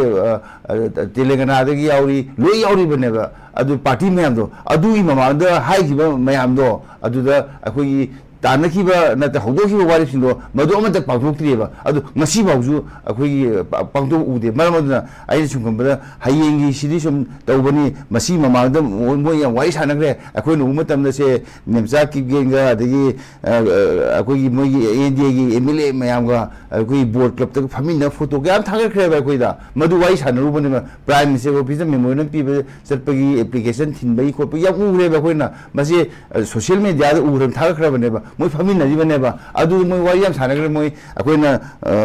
ꯇꯦꯂꯪꯒꯅꯥꯗꯒꯤ ꯌꯥꯎꯔꯤ, ꯂꯣꯏ ꯌꯥꯎꯔꯤꯕꯅꯦꯕ꯫ ꯑꯗꯨ ꯄꯥꯔꯇꯤ ꯃꯌꯥꯝꯗꯣ, ꯑꯗꯨꯒꯤ ꯃꯃꯥꯡꯗ ꯍꯥꯏꯈꯤꯕ ꯃꯌꯥꯝꯗꯣ ꯑꯗꯨꯗ ꯑꯩꯈꯣꯏꯒꯤ ꯇꯥꯟꯅꯈꯤꯕ ꯅꯠꯇ꯭ꯔ ꯍꯧꯗꯣꯛꯈꯤꯕ ꯋꯥꯔꯦꯞꯁꯤꯡꯗꯣ ꯃꯗꯨ ꯑꯃꯠꯇ ꯄꯥꯡꯊꯣꯛꯇ꯭ꯔꯤꯑꯕ꯫ ꯑꯗꯨ ꯉꯁꯤꯐꯥꯎꯁꯨ ꯑꯩꯈꯣꯏꯒꯤ ꯄꯥꯡꯊꯣꯛ ꯎꯗꯦ꯫ ꯃꯔꯝ ꯑꯗꯨꯅ ꯑꯩꯅ ꯁꯨꯝ ꯈꯟꯕꯗ ꯍꯌꯦꯡꯒꯤ ꯁꯤꯗꯤ ꯁꯨꯝ ꯇꯧꯕꯅꯤ, ꯃꯁꯤ ꯃꯃꯥꯡꯗ ꯃꯣꯏ ꯌꯥꯝ ꯋꯥꯔꯤ ꯁꯥꯟꯅꯈ꯭ꯔꯦ꯫ ꯑꯩꯈꯣꯏꯅ ꯎꯕ ꯃꯇꯝꯗ ꯁꯦ ꯃꯦꯝꯆꯥ ꯀꯤꯞꯒꯦꯟꯒ ꯑꯗꯒꯤ ꯑꯩꯈꯣꯏꯒꯤ ꯃꯣꯏꯒꯤ ꯑꯦꯟ ꯗꯤ ꯑꯦꯒꯤ ꯑꯦꯝ ꯑꯦꯜ ꯑꯦ ꯃꯌꯥꯝꯒ ꯑꯩꯈꯣꯏꯒꯤ ꯕꯣꯠ ꯀ꯭ꯂꯕꯇꯒ ꯐꯝꯃꯤꯟꯅ ꯐꯣꯇꯣ ꯀꯌꯥꯝ ꯊꯥꯒꯠꯈ꯭ꯔꯦꯕ ꯑꯩꯈꯣꯏꯗ꯫ ꯃꯗꯨ ꯋꯥꯔꯤ ꯁꯥꯟꯅꯔꯨꯕꯅꯦꯕ꯫ ꯄ꯭ꯔꯥꯏꯝ ꯃꯤꯅꯤꯁꯇꯔ ꯑꯣꯐꯤꯁꯇ ꯃꯦꯃꯣꯔꯦꯟꯗꯝ ꯄꯤꯕ ꯆꯠꯄꯒꯤ ꯑꯦꯄ꯭ꯂꯤꯀꯦꯁꯟ ꯊꯤꯟꯕꯒꯤ ꯈꯣꯠꯄꯒꯤ ꯌꯥꯝ ꯎꯈ꯭ꯔꯦꯕ ꯑꯩꯈꯣꯏꯅ꯫ ꯃꯁꯤ ꯁꯣꯁꯤꯌꯦꯜ ꯃꯦꯗꯤꯌꯥꯗ ꯎꯈ꯭ꯔꯕ, ꯊꯥꯒꯠꯈ꯭ꯔꯕꯅꯦꯕ, ꯃꯣꯏ ꯐꯝꯃꯤꯟꯅꯔꯤꯕꯅꯦꯕ꯫ ꯑꯗꯨ ꯃꯣꯏ ꯋꯥꯔꯤ ꯌꯥꯝ ꯁꯥꯟꯅꯈ꯭ꯔꯦ꯫ ꯃꯣꯏ ꯑꯩꯈꯣꯏꯅ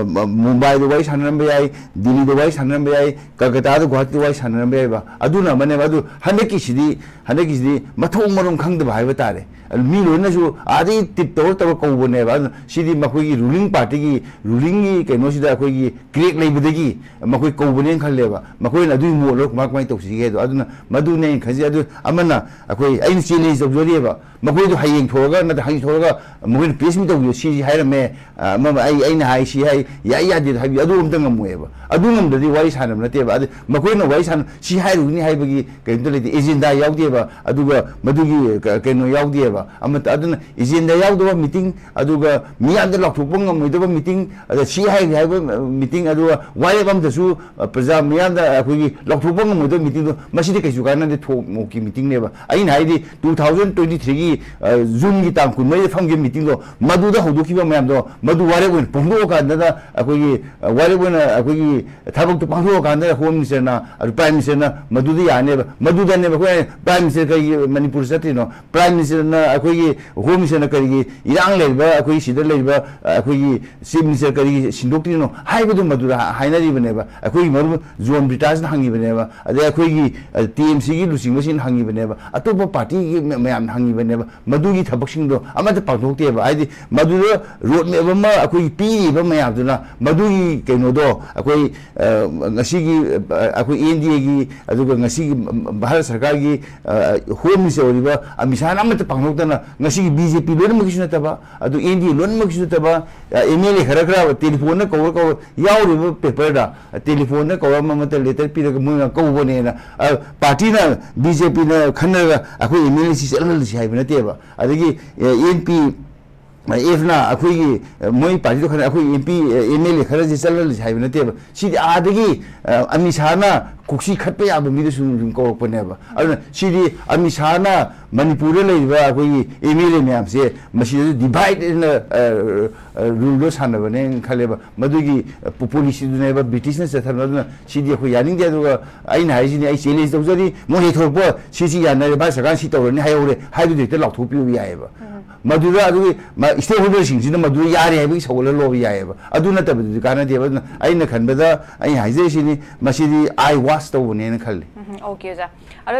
ꯃꯨꯝꯕꯥꯏꯗ ꯋꯥꯔꯤ ꯁꯥꯟꯅꯔꯝꯕ ꯌꯥꯏ, ꯗꯤꯜꯂꯤꯗ ꯋꯥꯔꯤ ꯁꯥꯟꯅꯔꯝꯕ ꯌꯥꯏ, ꯀꯜꯀꯇꯥꯗ, ꯒꯨꯋꯥꯍꯥꯇꯤꯗ ꯋꯥꯔꯤ ꯁꯥꯟꯅꯔꯝꯕ ꯌꯥꯏꯕ꯫ ꯑꯗꯨꯅ ꯑꯃꯅꯦꯕ꯫ ꯑꯗꯨ ꯍꯟꯗꯛꯀꯤꯁꯤꯗꯤ ꯍꯟꯗꯛꯀꯤꯁꯤꯗꯤ ꯃꯊꯣꯡ ꯃꯔꯝ ꯈꯪꯗꯕ ꯍꯥꯏꯕ ꯇꯥꯔꯦ꯫ ꯃꯤ ꯂꯣꯏꯅꯁꯨ ꯑꯥꯗꯒꯤ ꯇꯤꯞ ꯇꯧꯔ ꯇꯧꯔ ꯀꯧꯕꯅꯦꯕ꯫ ꯑꯗꯨꯅ ꯁꯤꯗꯤ ꯃꯈꯣꯏꯒꯤ ꯔꯨꯂꯤꯡ ꯄꯥꯔꯇꯤꯒꯤ, ꯔꯨꯂꯤꯡꯒꯤ ꯀꯩꯅꯣꯁꯤꯗ ꯑꯩꯈꯣꯏꯒꯤ ꯀ꯭ꯔꯦꯛ ꯂꯩꯕꯗꯒꯤ ꯃꯈꯣꯏ ꯀꯧꯕꯅꯦꯅ ꯈꯜꯂꯦꯕ꯫ ꯃꯈꯣꯏꯅ ꯑꯗꯨꯒꯤ ꯃꯣꯠꯂꯣ ꯀꯃꯥꯏ ꯀꯃꯥꯏꯅ ꯇꯧꯁꯤꯒꯦ ꯍꯥꯏꯗꯣ꯫ ꯑꯗꯨꯅ ꯃꯗꯨꯅꯦ ꯑꯩꯅ ꯈꯟꯖꯩ꯫ ꯑꯗꯨ ꯑꯃꯅ ꯑꯩꯈꯣꯏ, ꯑꯩꯅ ꯆꯦꯂꯦꯟꯖ ꯇꯧꯖꯔꯤꯑꯕ, ꯃꯈꯣꯏꯗꯣ ꯍꯌꯦꯡ ꯊꯣꯛꯑꯒ ꯅꯠꯇ꯭ꯔ ꯍꯌꯦꯡ ꯊꯣꯛꯑꯒ ꯃꯈꯣꯏꯅ ꯄ꯭ꯔꯦꯁ ꯃꯤꯠ ꯇꯧꯕꯤꯌꯣ, ꯁꯤ ꯍꯥꯏꯔꯝꯃꯦ, ꯑ, ꯑꯃ, ꯑꯩ, ꯑꯩꯅ ꯍꯥꯏ, ꯁꯤ ꯍꯥꯏ, ꯌꯥꯏ ꯌꯥꯗꯦ ꯍꯥꯏꯕꯤ, ꯑꯗꯨ ꯑꯝꯇ ꯉꯝꯃꯣꯏꯕ꯫ ꯑꯗꯨ ꯉꯝꯗ꯭ꯔꯗꯤ ꯋꯥꯔꯤ ꯁꯥꯟꯅꯕ ꯅꯠꯇꯦꯕ꯫ ꯑꯗꯨ ꯃꯈꯣꯏꯅ ꯋꯥꯔꯤ ꯁꯥꯟꯅ, ꯁꯤ ꯍꯥꯏꯔꯨꯒꯅꯤ ꯍꯥꯏꯕꯒꯤ ꯀꯩꯝꯇ ꯂꯩꯇꯦ, ꯑꯦꯖꯦꯟꯗꯥ ꯌꯥꯎꯗꯦꯕ, ꯑꯗꯨꯒ ꯃꯗꯨꯒꯤ ꯀ-, ꯀꯩꯅꯣ ꯌꯥꯎꯗꯦꯕ ꯑꯃꯠꯇ꯫ ꯑꯗꯨꯅ ꯑꯦꯖꯦꯟꯗꯥ ꯌꯥꯎꯗꯕ ꯃꯤꯇꯤꯡ, ꯑꯗꯨꯒ ꯃꯤꯌꯥꯝꯗ ꯂꯥꯎꯊꯣꯛꯄ ꯉꯝꯃꯣꯏꯗꯕ ꯃꯤꯇꯤꯡ, ꯑꯗ ꯁꯤ ꯍꯥꯏꯔꯤ ꯍꯥꯏꯕ ꯃꯤꯇꯤꯡ, ꯑꯗꯨꯒ ꯋꯥꯔꯦꯞ ꯑꯃꯗꯁꯨ, ꯑ, ꯄ꯭ꯔꯖꯥ ꯃꯤꯌꯥꯝꯗ ꯑꯩꯈꯣꯏꯒꯤ ꯂꯥꯎꯊꯣꯛꯄ ꯉꯝꯃꯣꯏꯗꯕ ꯃꯤꯇꯤꯡꯗꯣ, ꯃꯁꯤꯗꯤ ꯀꯩꯁꯨ ꯀꯥꯟꯅꯗꯦ, ꯊꯣꯛ ꯃꯣꯛꯀꯤ ꯃꯤꯇꯤꯡꯅꯦꯕ꯫ ꯑꯩꯅ ꯍꯥꯏꯗꯤ, ꯇꯨ ꯊꯥꯎꯖꯟ ꯇ꯭ꯋꯦꯟꯇꯤ ꯊ꯭ꯔꯤꯒꯤ, ꯑ, ꯖꯨꯟꯒꯤ ꯇꯥꯡ ꯀꯨꯟꯃꯔꯤꯗ ꯐꯝꯈꯤꯕ ꯃꯤꯇꯤꯡꯗꯣ, ꯃꯗꯨꯗ ꯍꯧꯗꯣꯛꯈꯤꯕ ꯃꯌꯥꯝꯗꯣ, ꯃꯗꯨ ꯋꯥꯔꯦꯞ ꯑꯣꯏꯅ ꯐꯣꯡꯗꯣꯛꯑꯀꯥꯟꯗ ꯑꯩꯈꯣꯏꯒꯤ, ꯑ, ꯋꯥꯔꯦꯞ ꯑꯣꯏꯅ ꯑꯩꯈꯣꯏꯒꯤ ꯊꯕꯛꯇꯣ ꯄꯥꯡꯊꯣꯛꯑꯀꯥꯟꯗ ꯍꯣꯝ ꯃꯤꯅꯤꯁꯇꯔꯅ, ꯑꯗꯨ ꯄ꯭ꯔꯥꯏꯝ ꯃꯤꯅꯤꯁꯇꯔꯅ ꯃꯗꯨꯗ ꯌꯥꯅꯦꯕ꯫ ꯃꯗꯨꯗꯅꯦꯕ ꯑꯩꯈꯣꯏ ꯄ꯭ꯔꯥꯏꯝ ꯃꯤꯅꯤꯁꯇꯔ ꯀꯩꯒꯤ ꯃꯅꯤꯄꯨꯔ ꯆꯠꯇ꯭ꯔꯤꯅꯣ? ꯄ꯭ꯔꯥꯏꯝ ꯃꯤꯅꯤꯁꯇꯔꯅ, ꯑꯩꯈꯣꯏꯒꯤ ꯍꯣꯝ ꯃꯤꯅꯤꯁꯇꯔꯅ ꯀꯔꯤꯒꯤ ꯏꯔꯥꯡ ꯂꯩꯔꯤꯕ, ꯑꯩꯈꯣꯏ ꯁꯤꯗ ꯂꯩꯔꯤꯕ, ꯑ, ꯑꯩꯈꯣꯏꯒꯤ ꯆꯤꯐ ꯃꯤꯅꯤꯁꯇꯔ ꯀꯔꯤꯒꯤ ꯁꯤꯟꯗꯣꯛꯇ꯭ꯔꯤꯅꯣ ꯍꯥꯏꯕꯗꯨ ꯃꯗꯨꯗ ꯍꯥꯏꯅꯔꯤꯕꯅꯦꯕ꯫ ꯑꯩꯈꯣꯏꯒꯤ ꯃꯔꯨꯞ ꯖꯣꯟ ꯕ꯭ꯔꯤꯇꯥꯁꯅ ꯍꯪꯉꯤꯕꯅꯦꯕ, ꯑꯗꯩ ꯑꯩꯈꯣꯏꯒꯤ, ꯑ, ꯇꯤ ꯑꯦꯝ ꯁꯤꯒꯤ ꯂꯨꯆꯤꯡꯕꯁꯤꯡꯅ ꯍꯪꯉꯤꯕꯅꯦꯕ, ꯑꯇꯣꯞꯄ ꯄꯥꯔꯇꯤꯒꯤ ꯃ-, ꯃꯌꯥꯝꯅ ꯍꯪꯉꯤꯕꯅꯦꯕ꯫ ꯃꯗꯨꯒꯤ ꯊꯕꯛꯁꯤꯡꯗꯣ ꯑꯃꯠꯇ ꯄꯥꯡꯊꯣꯛꯇꯦꯕ꯫ ꯍꯥꯏꯗꯤ, ꯃꯗꯨꯗ ꯔꯣꯗ ꯃꯦꯞ ꯑꯃ ꯑꯩꯈꯣꯏꯒꯤ ꯄꯤꯔꯤꯕ ꯃꯌꯥꯝꯗꯨꯅ, ꯃꯗꯨꯒꯤ ꯀꯩꯅꯣꯗꯣ ꯑꯩꯈꯣꯏ, ꯑ, ꯉꯁꯤꯒꯤ, ꯑ, ꯑꯩꯈꯣꯏ ꯑꯦꯟ ꯗꯤ ꯑꯦꯒꯤ, ꯑꯗꯨꯒ ꯉꯁꯤꯒꯤ ꯚꯥꯔꯠ ꯁꯔꯀꯥꯔꯒꯤ, ꯑ, ꯍꯣꯝ ꯃꯤꯅꯤꯁꯇꯔ ꯑꯣꯏꯔꯤꯕ ꯑꯃꯤꯠ ꯁꯥꯍꯅ ꯑꯃꯠꯇ ꯄꯥꯡꯊꯣꯛꯇꯅ, ꯉꯁꯤꯒꯤ ꯕꯤ ꯖꯦ ꯄꯤ ꯂꯣꯏꯅꯃꯛꯀꯤꯁꯨ ꯅꯠꯇꯕ, ꯑꯗꯨ ꯑꯦꯟ ꯗꯤ ꯑꯦ ꯂꯣꯏꯅꯃꯛꯀꯤꯁꯨ ꯅꯠꯇꯕ, ꯑ, ꯑꯦꯝ ꯑꯦꯜ ꯑꯦ ꯈꯔ ꯈꯔ ꯇꯦꯂꯤꯐꯣꯟꯗ ꯀꯧꯔ ꯀꯧꯔ ꯌꯥꯎꯔꯤꯕ ꯄꯦꯄꯔꯗ, ꯇꯦꯂꯤꯐꯣꯟꯗ ꯀꯧꯔ ꯑꯃ ꯑꯃꯠꯇ ꯂꯦꯇꯔ ꯄꯤꯔꯒ ꯃꯣꯏꯅ ꯀꯧꯕꯅꯦꯅ, ꯑ, ꯄꯥꯔꯇꯤꯅ, ꯕꯤ ꯖꯦ ꯄꯤꯅ ꯈꯟꯅꯔꯒ ꯑꯩꯈꯣꯏ ꯑꯦꯝ ꯑꯦꯜ ꯑꯦꯁꯤ ꯆꯠꯍꯜꯂꯁꯤ ꯍꯥꯏꯕ ꯅꯠꯇꯦꯕ꯫ ꯑꯗꯒꯤ, ꯑ, ꯑꯦꯟ ꯄꯤ ꯑꯦꯐꯅ ꯑꯩꯈꯣꯏꯒꯤ, ꯑ, ꯃꯣꯏ ꯄꯥꯔꯇꯤꯗꯣ ꯈꯔ, ꯑꯩꯈꯣꯏ ꯑꯦꯝ ꯄꯤ, ꯑ, ꯑꯦꯝ ꯑꯦꯜ ꯑꯦ ꯈꯔꯁꯦ ꯆꯠꯍꯜꯂꯁꯤ ꯍꯥꯏꯕ ꯅꯠꯇꯦꯕ꯫ ꯁꯤꯗꯤ ꯑꯥꯗꯒꯤ, ꯑ, ꯑꯃꯤꯠ ꯁꯥꯍꯅ ꯀꯣꯛꯁꯤ ꯈꯠꯄ ꯌꯥꯕ ꯃꯤꯗꯨ ꯁꯨꯝ, ꯁꯨꯝ ꯀꯧꯔꯛꯄꯅꯦꯕ꯫ ꯑꯗꯨꯅ ꯁꯤꯗꯤ ꯑꯃꯤꯠ ꯁꯥꯍꯅ ꯃꯅꯤꯄꯨꯔꯗ ꯂꯩꯔꯤꯕ ꯑꯩꯈꯣꯏꯒꯤ ꯑꯦꯝ ꯑꯦꯜ ꯑꯦ ꯃꯌꯥꯝꯁꯦ ꯃꯁꯤꯗꯁꯨ ꯗꯤꯚꯥꯏꯠ ꯑꯦꯟ, ꯑ, ꯑ, ꯔꯨꯜꯗꯣ ꯁꯥꯟꯅꯕꯅꯦꯅ ꯈꯜꯂꯦꯕ꯫ ꯃꯗꯨꯒꯤ, ꯑ, ꯄꯣ-, ꯄꯣꯂꯤꯁꯤꯗꯨꯅꯦꯕ ꯕ꯭ꯔꯤꯇꯤꯁꯅ ꯆꯠꯊꯕ꯫ ꯑꯗꯨꯅ ꯁꯤꯗꯤ ꯑꯩꯈꯣꯏ ꯌꯥꯅꯤꯡꯗꯦ꯫ ꯑꯗꯨꯒ ꯑꯩꯅ ꯍꯥꯏꯁꯤꯅꯤ, ꯑꯩ ꯆꯦꯂꯦꯟꯖ ꯇꯧꯖꯔꯤ, ꯃꯣꯏ ꯍꯦꯛ ꯊꯣꯛꯂꯛꯄ, ꯁꯤ, ꯁꯤ ꯌꯥꯅꯔꯦ, ꯚꯥꯔꯠ ꯁꯔꯀꯥꯔꯅ ꯁꯤ ꯇꯧꯔꯅꯤ ꯍꯥꯏꯍꯧꯔꯦ ꯍꯥꯏꯕꯗꯨ ꯍꯦꯛꯇ ꯂꯥꯎꯊꯣꯛꯄꯤꯌꯨ ꯌꯥꯏꯑꯕ꯫ ꯃꯗꯨꯗ ꯑꯗꯨꯒꯤ ꯃ-, ꯁ꯭ꯇꯦꯛ ꯍꯣꯜꯗꯔꯁꯤꯡꯁꯤꯅ ꯃꯗꯨꯗ ꯌꯥꯔꯦ ꯍꯥꯏꯕꯒꯤ ꯁꯧꯒꯠꯍꯜꯂꯣꯕ ꯌꯥꯏꯑꯕ꯫ ꯑꯗꯨ ꯅꯠꯇꯕꯗꯨꯗꯤ ꯀꯥꯟꯅꯗꯦꯕ꯫ ꯑꯗꯨꯅ ꯑꯩꯅ ꯈꯟꯕꯗ, ꯑꯩꯅ ꯍꯥꯏꯖꯔꯤꯁꯤꯅꯤ, ꯃꯁꯤꯗꯤ ꯑꯥꯏ ꯋꯥꯁ ꯇꯧꯕꯅꯦꯅ ꯈꯜꯂꯤ꯫ ꯎꯝ, ꯑꯣꯀꯦ, ꯑꯣꯖꯥ꯫ ꯑꯗꯣ